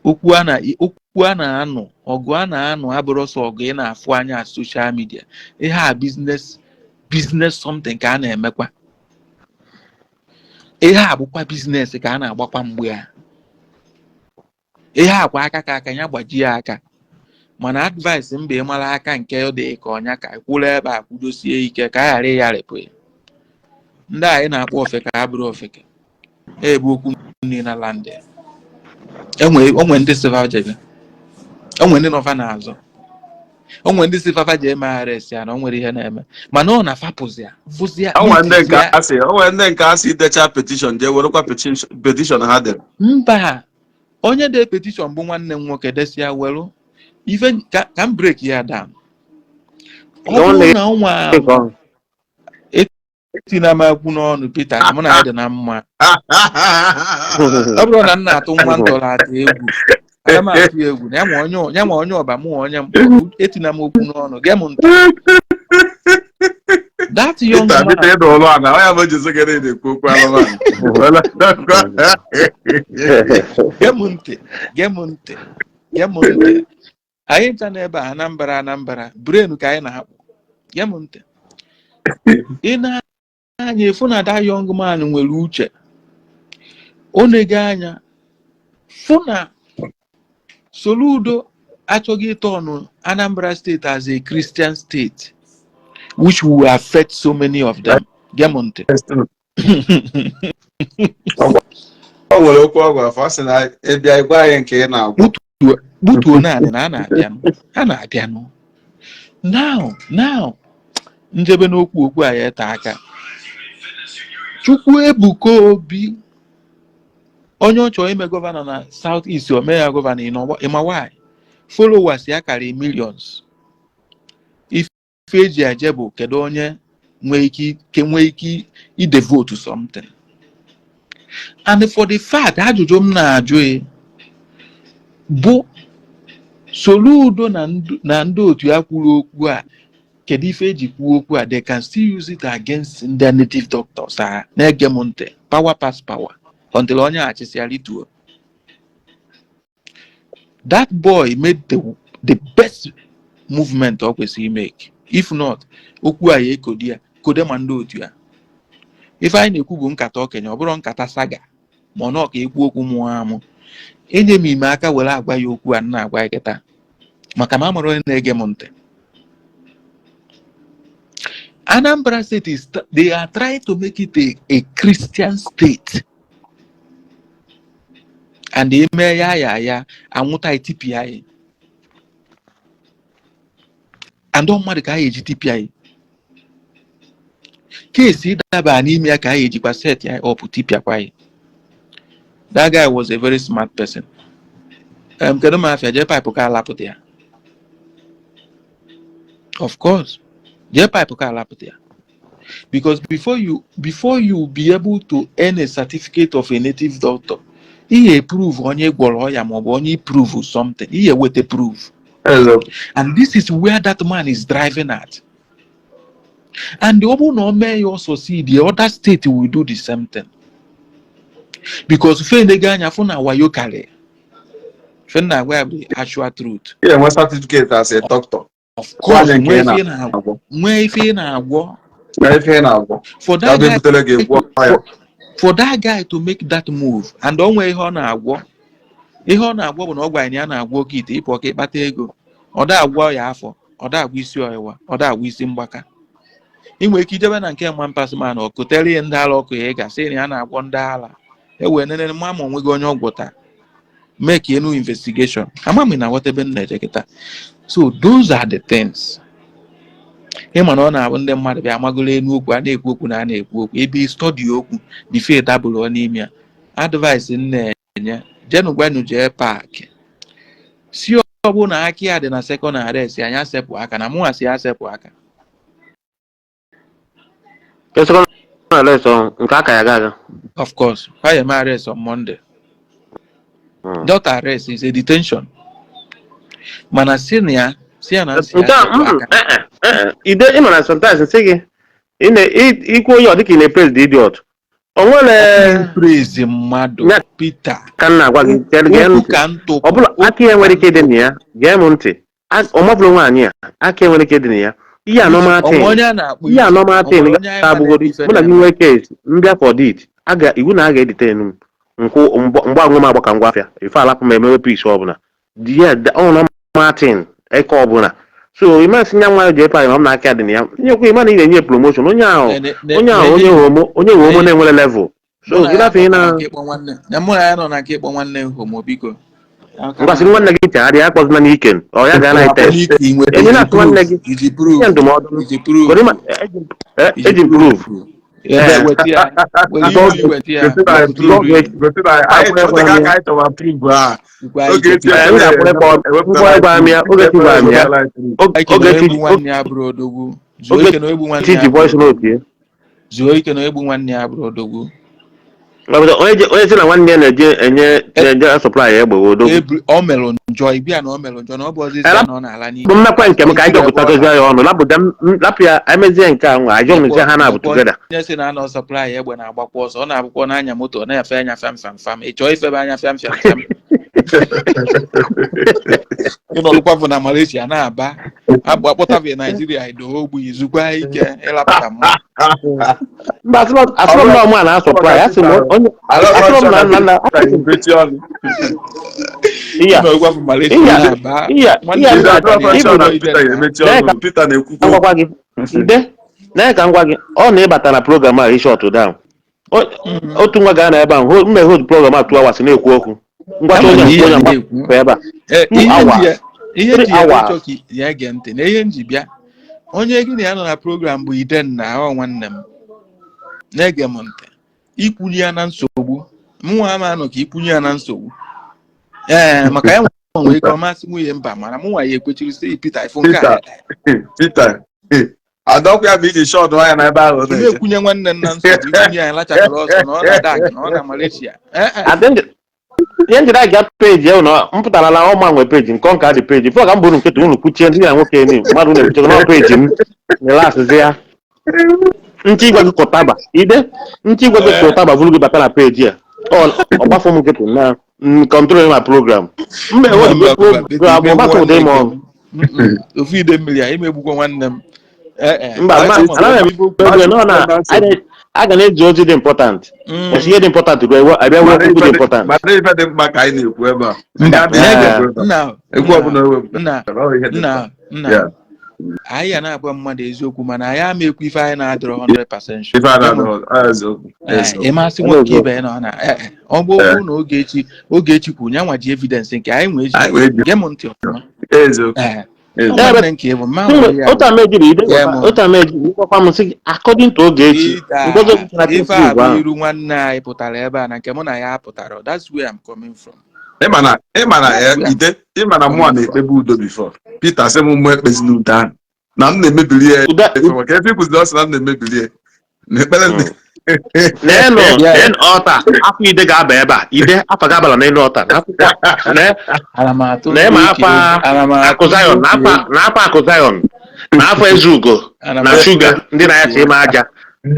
okwu a na okwu a na-anụ ọgụ a na-anụ abụrụ sọ ọgụ ị na-afụ anya social media. Ihe a business something ka a na-emekwa. Ihe a bụkwa business ka a na-agbakwa mgbe ya. Ihe akwa aka ka aka ya gbajie aka, mana advice mba, ịmara aka nke ọ dị ka ọnya ka kwụrụ ebe a kwudosie ike ka a ghara ịgharịpụ ya. Ndị anyị na-akpọ ofeke abụrụ ofeke ebu okwu nri na landị. Enwe onwe ndị si fa jebe, onwe ndị nọfa n'azụ, onwe ndị si fafa je eme arrest ya na o nwere ihe na-eme, mana ọ na-afapụzi ya fụzi ya. O nwere ndị nke ya. asị, o nwere ndị nke asị decha petition, jee werekwa petition ha dere. Mba, onye de petition bụ nwanne m nwoke desia welu ife ka m break ya down. Ọ Nwanne bụrụ gị na ọnwa nke ọ. Etina m ekwu n'ọnụ Peter na mụ na ya dị na mma. Ọ bụrụ na m na-atụ nwa ntọrọ atụ egwu, aga m atụ ya egwu na ya nwa onye ọba mụ nwa onye mkpọ. Etina m okwu n'ọnụ, gee m ntị. That young Peter man Peter ịdụ ọlụ ana ọ ya bụ ji sị gị na ị na-ekwu okwu anụmanụ. Gee m ntị, gee m ntị, gee m ntị. Anyị ncha n'ebe a, Anambra, Anambra brain ka anyị na-akpụ. Gee m ntị, ị na-anya efu na that young man nwere uche. Ọ na-ege anya fụ na Soludo achọghị ịtọnụ Anambra State as a Christian state, which will affect so many of them. Gee m ntị. O nwere okwu ọ gwara fa, sị na ịbịa ịgwa anyị nke ị na-agwọ. Gbutuo naanị na a na-abịanụ, a na-abịanụ. Now, now, njebe n'okwu, okwu a ya ete aka. Chukwuebuka Obi, onye ọ chọrọ ime governor na South East, o mee ya governor. Ịma why? Followers ya karịrị millions. Ife eji eje bụ kedu onye nwee ike ke nwee ike idevote something. And for the fact, ajụjụ m na-ajụ ya bụ, Soludo na ndị otu ya kwuru okwu a, kedu ife eji kwuo okwu a? They can still use it against ndị native doctors. A na-ege m ntị, power pass power until onye achịsịa rituo. That boy made the best movement ọ kwesịrị make. If not, okwu a ya ekodi ya kode ma ndị otu ya. Ife anyị na-ekwu bụ nkata okenye, ọ bụrụ nkata saga ma ọ nọ ka ekwu okwu mụọ amụ. Enye m ime aka were agwa ya okwu a na-agwa ya kịta, maka ma amara onye na-ege m ntị. Anambra State is, they are trying to make it a Christian state, and eme ya ya ya anwụta etipịa ya, and ọ mmadụ ka a eji tipịa ya kesi ịdaba n'ime ya ka a ejikwa set ya up tipịakwa ya. That guy was a very smart person. Kedu ma afịa jee pipe ka alapụta ya? Of course, jee pipe ka alapụta ya, because before you be able to earn a certificate of a native doctor, ihe prove onye gwọrọ ọya maọbụ onye prove something, ihe weta proof. And this is where that man is driving at. And ọ bụrụ na o mee ya ọ succeed, the other state will do the same thing, because fe ego anya fụ na wayo karị. Fe na agwa ya bụ actual truth. Ị ga-enwe certificate as a doctor. Of course. Onye nke nwee ị ife ị na-agwọ, nwee ife ị na-agwọ. Nwee ife ị na-agwọ. For Ya that bụ guy ebutere gị gwọ ya. For that guy to make that move, and o nwee ihe ọ na-agwọ, ihe ọ na-agwọ bụ na ọ gwara ya na ya na-agwọ oke ite ịpụ ọka ịkpata ego. Ọ da agwọ ya afọ, ọ da agwọ isi ọwụwa, ọ da agwọ isi mgbaka. Ị nwere ike ijebe na nke mma mpasị na ọ kotere ya ndị ala ọkụ ya, ị ga-asị na ya na-agwọ ndị ala, e wee nene mma ma onwe gị onye ọgwụ taa, make a new investigation. Ama m na aghọta ebe m na-eje kịta. So those are the things. Ịma na ọ na-abụ ndị mmadụ bịa amagolo enu okwu a na-ekwu, okwu na a na-ekwu okwu ebe study okwu bife dabụrụ n'ime ya. Advice m na-enye, jenu gwanụ jee paakị si ọ bụ na aka ya dị na second arrest, anya sepụ aka na mụnwa si ya sepụ aka. Second arrest ọ nke aka ya ga-aga? Of course, why am arrest on Monday? That arrest is a detention, mana si na ya si ya na nsị Nke ya a sepụ aka. ide ị ma na sometimes nsị gị ị na ikwu onye ọ dịka ị na-epraise the idiot. O nwere praise mmadụ. Ya Peter, ka m na-agwa gị, gee okwu ntị. Ka ntụpụ. Ọ bụla aka ya nwere ike ịdị na ya. Gee m ntị. Ọ mabụrụ nwaanyị a, aka ya nwere ike ịdị na ya. Ihe a normal onwe thing. Onye a na-akpụ Ihe a normal o thing nwere onye anyị ma ga-abụgodu na-eme ife mụ na gị na-eme. nwee case mbịa for it, a ga iwu na a ga-editen m nkwụ mgbe anwụ m agba ka ngwa afịa ife alapụ m emewe peace ọbụla. Yeah, ọ normal thing eke ọbụla. So ịmasị nya nwa jee pa ma m na aka dị na ya nyekwa. Ịma na ị na-enye promotion onye ahụ, onye ahụ, onye homo, onye homo na-enwere level. So mụ na gị ya gafee nọ na na nke ịkpọ nwanne na mụ na ya nọ na nke ịkpọ nwanne m homo, biko. Ngwasị nwanne gị chegharịa, akpọzina n'ike ọ ya gaa na test. Enye na-atụ nwanne gị iji proof nye ndụmọdụ. Iji proof? Kedu eji m proof. Ebe weta ya, were iru weta ya. Gosi na wepụta proof. iru ya. Gosi na anyị otego aka anyị chọwa proof a. Ikwe anyị Oge cheta. M ga-akwụrụ ngwa ịgwa m ya, Ogechi gwara m ya. Ike na Ogechi egbu nwanne ya bụrụ odogwu. Zuo Ogechi ike na egbu nwanne ji ya voice note ya. Zuo ike na egbu nwanne ya bụrụ odogwu. Obodo onye si na nwanne ya na-eje enye na-eje supply egbe odogwu. Ọ melụ njọ, ịbịa na ọ melụ njọ na ọ bụ ọzọ isi na ọ na-ala n'iyi. Bụ mmekwa nke m ka anyị jọkọtagozie ya ọnụ, lapụ ya, emezie nke a nwa anyị jọnụzie ha na-abụ together. Onye si na anọ supply egbe na-agbakwa ọsọ, ọ na-abụkwa n'anya moto, ọ na-efe anya fam fam fam, ị chọọ ifebe anya fam fam fam, ịnọrụkwa na Malaysia na-aba abụ akpọtabe Naijiria edo ogbu izukwa ike ịlapụta mma. Mba, asịrọ m na ọmụ a na-supply, asị m onye asịrọ m na iya ịnọrụkwa bụ Malaysia Iya. na-aba iya nwanne iya ya nna na-aba ibu Peter ga-emechi ọnụ, Peter na-ekwukwu. Ngwakwa gị nde na ka ngwa gị, ọ na ịbata na program a short down. Otu nwa gaa na ebe ahụ mme hold program a 2 hours na-ekwu okwu ngwacha Ama onye na ihe onye na-ekwu. mgbapụ ebe a. Ee, Two ihe hours. ihe Three nji ya hours. chọ ka ya gee ntị na ihe nji bịa, onye gị na ya nọ na program bụ Idenna, ọ nwanne m na-ege m ntị, ikwunye ya na nsogbu mụnwa ama anọ ka ikwunye ya na nsogbu. Ee, maka ya nwere ike ọmasị nwunye mba, mana mụnwa ya ekwechiri sị Peter ifụ nke a. Peter, adọkwa ya bụ iji short ya na ebe ahụ ọ Ị na-eje. na-ekwunye nwanne m na nsogbu, ikwunye ya lachapụrụ ọsọ na ọ na dak na ọ na Malaysia. Ee, e. Ihe njide aga peji ewu na m pụtara na ọma nwe peji nke ọnka dị peji fọ ka m bụrụ nkịtị unu kwuchie ndị ya nwoke ni mmadụ na-ekwuchego na peji m relaxzi ya nchi igwe gị kụtaba ide nchi igwe gị kụtaba vụrụ gị bata na peji a ọ ọgbafọ m nkịtị na control ma program mbe Mba, mba, mba, program ọgbafọ ụdị m ọnụ. Ofu ide mmiri a imegbukwa nwanne m. Ee, e. Mba, Ama m anaghị m ebe nọ na a ga na-eji ozi dị important. Ọsị ihe dị important ruo abịa wee okwu dị important. Mana ife dị mkpa ka anyị na-ekwu ebe a. Mba, Ndị a na-ekwu ebe a. nna Egwu ọbụla ewepụtara, nna ọ ihe dị nna mkpa. Nna anyị ya na-agwa mmadụ eziokwu, mana anyị ama ekwu ife anyị na-adịrọ 100% sure. Ife a na-adọ, ọ eziokwu. Ee, Eziokwu. ịmasị nwoke ibe ya na ọ na ee, ee, ọ bụ okwu na Ogechi, Ogechi kwuru ya nwa ji evidence nke anyị nwee Anyị ji wee ji. gee m ntị ọfụma. Eziokwu. Ee, Eziokwu. nwanne nke bụ mma nwere ya. Otu ama ejiri ide Yeah, man. otu ama ejiri gwakwa m sị gị according to Ogechi Peter, Ngozi Ogechi na ife a Facebook bụ ahụ. iru nwanne anyị pụtara ebe a na nke mụ na ya pụtara. That's where I'm coming from. Ịma na That's where I'm ide ịma na mụa na-ekpebu udo before Peter sị m mụ ekpezina udo ahụ na m na-emebili ya efe maka ebe ikwuziri ọ sị na m na-emebili ya na ekpere m. Neenụ. Yeah. Neenụ ọta afọ ide ga-aba ebe a, ide afọ ga-abala n'elu ọta na akwụkwọ Ana m atụ nee ma ndị afa okenye, ana m atụ akụ Zion ndị na afa okenye. Na afa akụ Zion na afọ Ezugo Ana m na atụ shuga ndị na-aya ime aja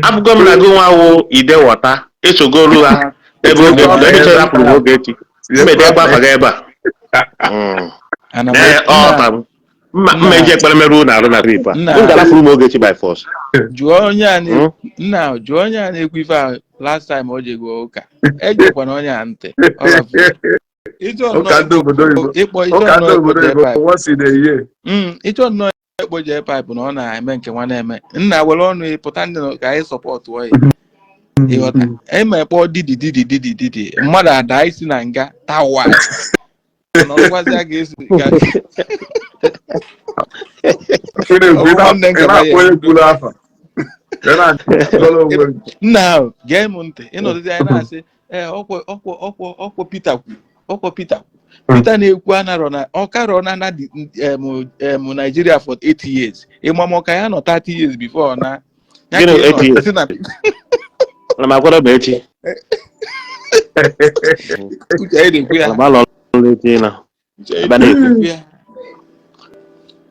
abụgo m na gị nwa wụ ide wọta esogolu ha ebe oge ebe chere rapụrụ m Ogechi mmede egbe afa gị ebe a. Ana m Nee ọta m mma mma eji ekpere merụ unu arụ na trip a. Nna. M ga-alafuru m Ogechi by force. Jụọ onye a nna, jụọ onye a na-ekwu ife a last time o jego ụka, ejekwana onye a ntị. Ọ rafuru. Ịchọ Ụka nnọọ ndị obodo oyibo. ịkpọ ịchọ Ụka nnọọ ndị ịkpọ obodo jee oyibo pipe. once in a year. Ịchọ nnọọ ịkpọ jee pipe na ọ na-eme nke nwa na-eme nna were ọnụ ya pụta ndị nọ ka anyị sọpọtụọ ya, ịghọta eme kpọọ didi didi didi didi mmadụ ada isi na nga tawa na ọgwazi a ga-esi Ị na-ekwu, Ọ bụ nwanne nke ị na-akpọ ya. onye kwuru afa. Ị na-akọrọ onwe gị. Nna ahụ, gee m ntị, ịnọdụzi anyị na-asị ee ọkwọ ọkwọ ọkwọ ọkwọ Peter kwu ọkwọ Peter kwu Peter na-ekwu anarọ na ọkarọ na Nigeria for 8 years, ịma ma ọka ya nọ 30 years before na ya Gịnị ka ị nọ 8 years? sị na Ana m akwado ma echi. Uche anyị na-ekwu ya. Ana m alọ ọrụ echi na Uche anyị ebe na-ekwu. na-ekwu ya.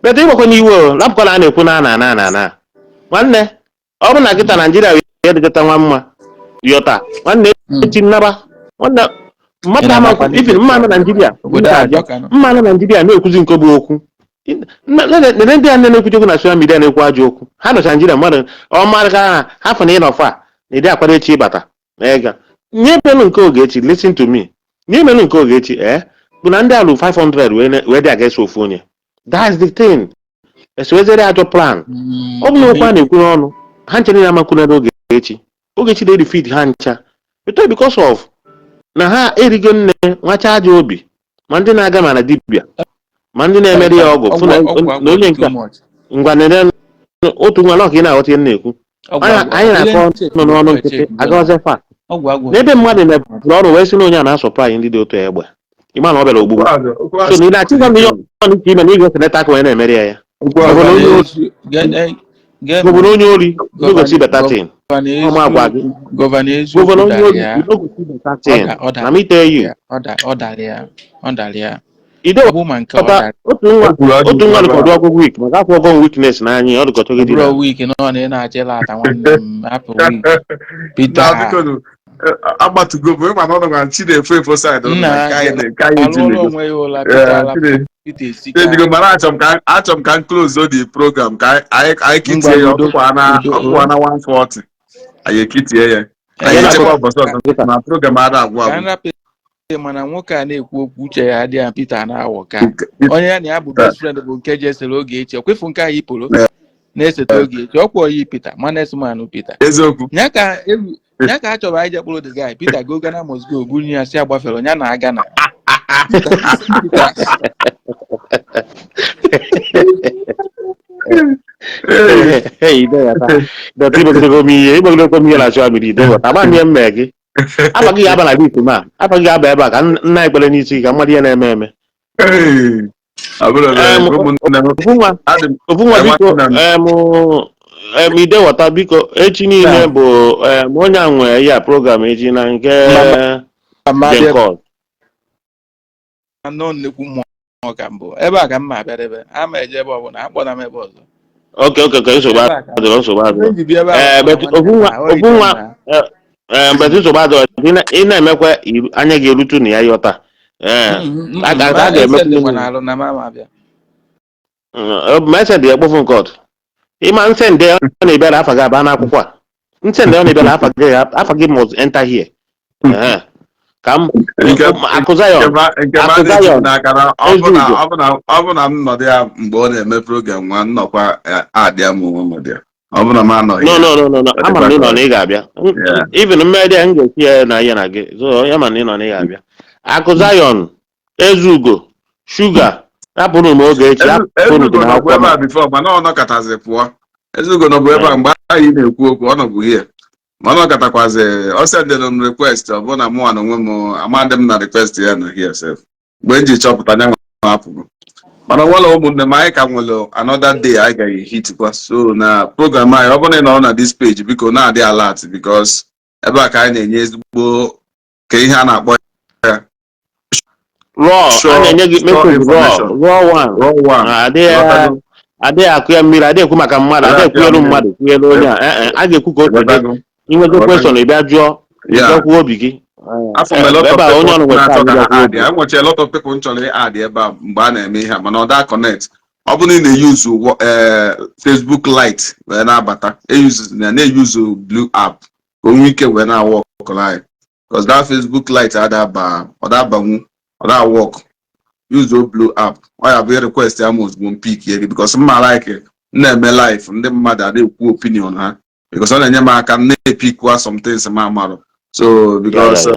Better ịgbakọ n'iwe o lapụkwa na a na-ekwu na na na na na nwanne ọ bụrụ na kịta Naijiria wee dịchata nwa mma yọta nwanne echi nnaba nwanne mmadụ Ị ama na-anakwa ifin mma na Naijiria Obodo a ajọka nọ. mma na Naijiria na-ekwuzi nke bụ okwu nene ndị a na-ekwuchi okwu na social media na-ekwu ajọ okwu ha nọcha Naijiria mmadụ ọmarịka ha ha fụ na ị nọfa na ịdị akwado echi ịbata na ịga nye menụ nke Ogechi. Listen to me, nye menụ nke Ogechi ee bụ na ndị alụ 500 wee dị aga ofu onye. That's the thing, esowezere ajọ plan. Ọ bụ na okwu a na-ekwu n'ọnụ ha nche niile amakwunere Ogechi, Ogechi dey defeat ha ncha but because of na ha erigo nne nwacha ajọ obi, ma ndị na-aga ma na dibịa ma ndị na-emere ya ọgwụ fụ na na onye nke a ngwa nene otu nwa nọ ka ị na-aghọta ihe m na-ekwu. Anyị na-akọ ọnụ n'ọnụ nkịtị agaghịzi fa n'ebe mmadụ mepụrụ ọrụ wee sị na onye a na-asupply ndị dị otu egbe, ịma na ọ bịara ogbugbu. So na ị na-achịkwa m ihe ọnụ ka ime na ị ga-eseneta aka wee na-emere ya ya. Ọ bụ na onye Gee m Governor onye ori, you no go see Governor better thing. Governor Ọma agwa gị. eziokwu, Governor eziokwu Governor onye dara ori, ya. you no go see better Ọ thing. da ọ Na me tell you. ya ọ dara ya, ọ dara ya. Ide Ọ bụ ma nke ọ ghọta dara. otu nwa O kwuru ajọ otu nwa okwu ebe dịkọdụ a. ọgwụgwụ week maka akwụ ọgwụ weakness n'anya ya, ọ dịkọtụ Ọ gị dị bụrụ na. week nọ na ị na-achọ ịlata nwanne m, hapụ week. Peter Na biko nụ, agbatugo bụ ịma na ọ nọ na chi na-efo efo side ụnụ nna na nke anyị na nke anyị alụọla ejinego. onwe ya ụla. Peter ala Peter esika. Ejigo, mana achọrọ m ka m close the program ka anyị Ngwa kitie ya. udo. Ọkwa na Udo. ọkwa na 140 anyị ekitie ya. Anyị Ee, echekwa ụbọchị ọzọ na program ada agwụ ka agwụ. nrapụ, mana nwoke a na-ekwu okwu, uche ya adịghị ya. Peter na-awọ ka onye ya na ya bụ best friend bụ nke jesere oge echi okwefu nke anyị pụrụ na-esete oge echi ọkwa oyi Peter manesman Peter. Eziokwu. Ya ka egwu ya ka a chọrọ anyị je kpụrụ the guy. Peter go Ghana must go, bunye ya si agbafere ya na aga na Peter, Peter. Hey, ide ghọta. Dọtị ịgbagidego m ihe na social media, ide ghọta. Agba ihe m mee gị. Aba gị aba na bit ma. Aba gị aba ebe a ka nna ekpere n'isi gị ka mmadụ ihe na-eme eme. Ee, abụrụ na ụmụnne m Ofu nwa adị m ofu nwa, biko. Nwanne m. Ide ghọta, biko, echi niile bụ onye a nwe ya program echi na nke Mama bịa. Jenkọt. Nọ nnekwu mmụọ ka mbụ ebe a ka m ma abịadebe ama eje ebe ọbụla akpọna m ebe ọzọ. Okay, nsogbu Ebe a ka adịrọ, nsogbu adịrọ. ebe ji bịa ebe a Ee, bụ but nwanne ofu nwa m na o ofu ite nwa na ee, mgbe nsogbu adịrọ, ị na-emekwa anya gị erutu na ya yọta. Ee, a ga-emekwa. Esendịkwa na alụ na mama abịa. Ma esendị ya kpọfụ nke ọtụ ịma nsendị ọ na-ebịara afa gị aba n'akwụkwọ a, nsendị ọ na-ebịara afa gị, afa gị must enter here. Ee, ka m akụ Zion. Nke ma Akụ na-eji Zion. n'aka na ọ bụ na Ezugo. ọ bụ na m nọdụ ya mgbe ọ na-eme program nwa nnọkwa adịa m onwe m nọdụ ya, ọ bụ na m anọghị No. ya. No, no, no, no, ama m na ị nọ na ị ga-abịa. Yeah. Even mmedi a m ga-esi ya na ya na gị, so ya ma na ị nọ na ị ga-abịa. Akụ Zion, Ezugo, Shuga, hapụrụ m oge echi, hapụrụ dị Ezugo nọbụ n'akwụkwọ ebe m. a before, mana ọ nọkọtazi pụọ. Ezugo nọbụ ebe a mgbe anyị na-ekwu okwu, ọ nọbụ here, ma ọ nọkọtakwazi ọ sendịrị m request. Ọ bụ na mụnwa na onwe m amadị m na request ya nọ here sef mgbe m ji chọpụta nya nwa apụgo. Mana nwere ụmụnne m, anyị ka nwere another day anyị ga-ehitikwa so na program anyị. Ọ bụrụ na ị nọrọ na this page, biko na-adị alert, because ebe a ka anyị na-enye ezigbo ka ihe a na-akpọ ya Raw a na-enye gị sure message raw information. Raw one. Raw one. Adịghị Ghọtago? Adịghị akụ ya mmiri, adịghị ekwu maka mmadụ, adịghị Adịghị akụ ya ekwuelu mmiri. mmadụ kwuelu onye a. Ee, a ga-ekwu ka o si dị. Ghọtago? Inwego Ghọtago? question, ị bịa jụọ. Yeah. Bịa kwuo obi gị. Afọ m a lot of Ebe a onye ọrụ people nwere na-achọ ka time ha bịa kwuo add ya. Enwecha a lot of people m chọrọ add ebe a mgbe a na-eme ihe a, mana ọ da connect. Ọ bụrụ na ị na-eyuzu Facebook Lite wee na-abata, eyuzu na na-eyuzu Blue app ka o nwee ike wee na-work anyị, because that Facebook Lite adaba, ọ dabanwu, ọ da work. Use Blue app, ọ ya bụ request ya ma ozugbo m pick ya gị, because mma like m na-eme live, ndị mmadụ ada ekwu opinion ha, because ọ na-enye m aka m na-epikwa some things ma amarụ. So because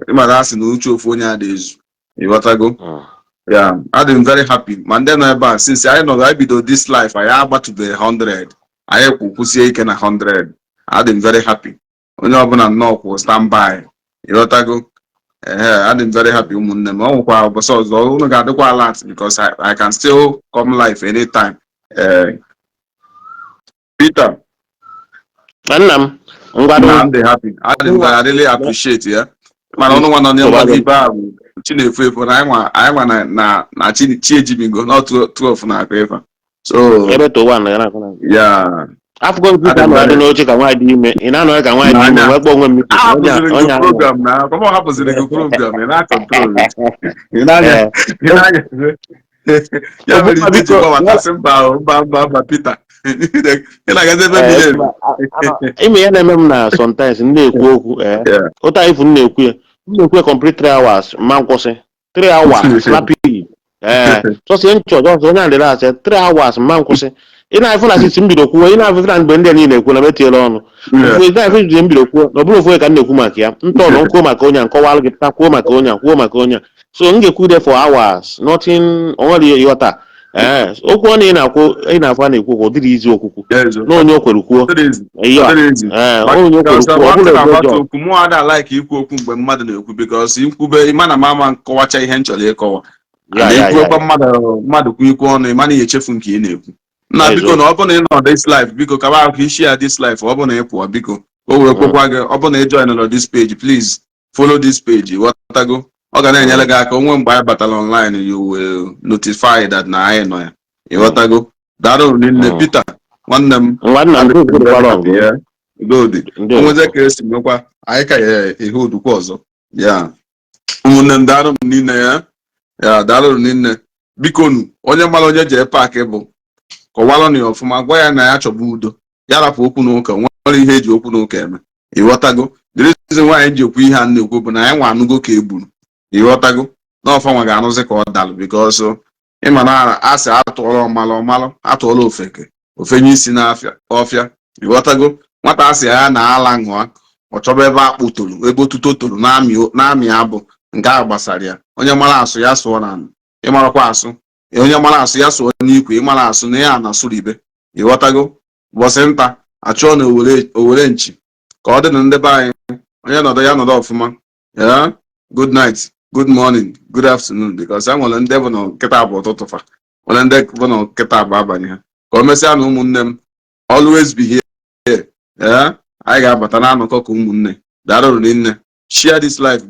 ịmara asị na uche ofu onye ada ezu, ịghọtago? Yeah, adị m very happy ma ndị nọ ebe a. Since anyị nọrọ, anyị bido this life, anyị agbatụbeghị 100, anyị kwụsie ike na 100. Adị m very happy, onye ọbụla nnọọ kwụ stand by, ịghọtago? Ehe, adị m very happy, ụmụnne m. Ọ nwekwa ụbọchị ọzọ unu ga-adịkwa alert, because I can still come live anytime. Eh, Peter. Nna m, ngwado. Na m dị happy, adị m I really appreciate ya, mana ọnụ nwa nọ n'ịgbago ibe a bụ chi na-efu efu na anyị nwa na chi ejibigo not 12 na-akụ ife, so Ebe to one na na ya. Afụgo m Peter nọ adị n'oche ka nwaanyị dị ime, ị na-anọ ka nwaanyị dị ime wee kpọọ onwe m. A hapụziri gị program na kọmọ hapụziri gị program, ị na-control, ị na-anya ị na-anya ya mere ide ji gbabatasị mba o, mba mba mba. Peter, ị na-agazi ebe mmiri emi. Ime ya na-eme m na sometimes m na-ekwu okwu, ee, ụta ifu m na-ekwu ya, m na-ekwu ya complete 3 hours ma nkwụsị 3 hours rapid. Ee, sọsọ ihe nchọ jọsọ onye adịrị asị 3 hours ma nkwụsị. Ị na-afụ na sisi m bido kwuo, ị na-afụ na mgbe ndị a niile ekwu na m etinyela ọnụ. Ofu ị na-afụ mgbe m bido kwuo na ọ bụrụ ofu onye ka m na-ekwu maka ya, ntọ na kwuo maka onye a, nkọwalụ gị pụta, kwuo maka onye a, kwuo maka onye a, so m ga-ekwu there for hours, nothing onwere ihe ịghọta. Ee, okwu ọ na ị na-akwụ, ị na-afụ a na-ekwu okwu, ọ dịrị izi okwukwu na onye o kwere kwuo. Ihe a, ee, onye o kwere kwuo, ọ bụrụ ebe ọjọọ. Okwu mụ ada like ikwu okwu mgbe mmadụ na-ekwu, because ikwube ịma na mama nkọwacha ihe m chọrọ ịkọwa. Ya, ya, ya. Ekwuekwa mmadụ kwu ikwu ọnụ, ịma na ya echefu nke ị na-ekwu. Nna, biko, na ọ bụ na ị nọ this live, biko kaba ahụ ka isi ya this live. Ọ bụ na ị pụọ, biko o wee kwekwa gị. Ọ bụ na ị join nọ this page, please follow this page. Ghọtago? Ọ ga na-enyere gị aka onwe mgbe anyị batara online, you will notify that na anyị nọ ya. Ịghọtago? Daalụ nne. Peter nwanne m. Nwanna m, good. Yeah, good. Ndewo. Onweze ka esi nwekwa anyị ka ya ihe odukwa ọzọ ya. Ụmụnne m, daalụ m niile ya. Ya daalụ niile. Biko nu, onye mara onye jee paakị bụ kọwalụ na ya ọfụma, gwa ya na ya chọba udo, ya rapụ okwu na ụka. Nwere ihe eji okwu na ụka eme. Ịghọtago? The reason nwaanyị ji ekwu ihe a na-ekwu bụ na anyị nwa anụgo ka e gburu. Ịghọtago? Na ọfa nwa ga-anụzi ka ọ dalụ, because ịma na asị atụọla ọmalụ ọmalụ, atụọla ofeke ofenye isi n'afịa ọfịa. Ịghọtago? Nwata asị ya na ala ṅụa, ọ chọba ebe akpụ toro, ebe otuto toro na-amị abụ. Nke a gbasara ya. Onye mara asụ ya sụọ na ịmarakwa asụ. Onye mara asụ ya sụọ n'ikwe. Ịmara asụ na ya na-asụrụ ibe. Ịghọtago? Ụbọchị nta achụọ na owere nchi ka ọ dị na ndị be anyị. Onye nọdụ ya nọdụ ọfụma ya. Good night, good morning, good afternoon, because e nwere ndị bụ na nkịta bụ ụtụtụ, fa nwere ndị bụ na nkịta bụ abalị ha. Ka o mesịa na ụmụnne m, always be here. Yeah, anyị ga-abata na anọkọ ka ụmụnne. Daalụ nne. Share this live.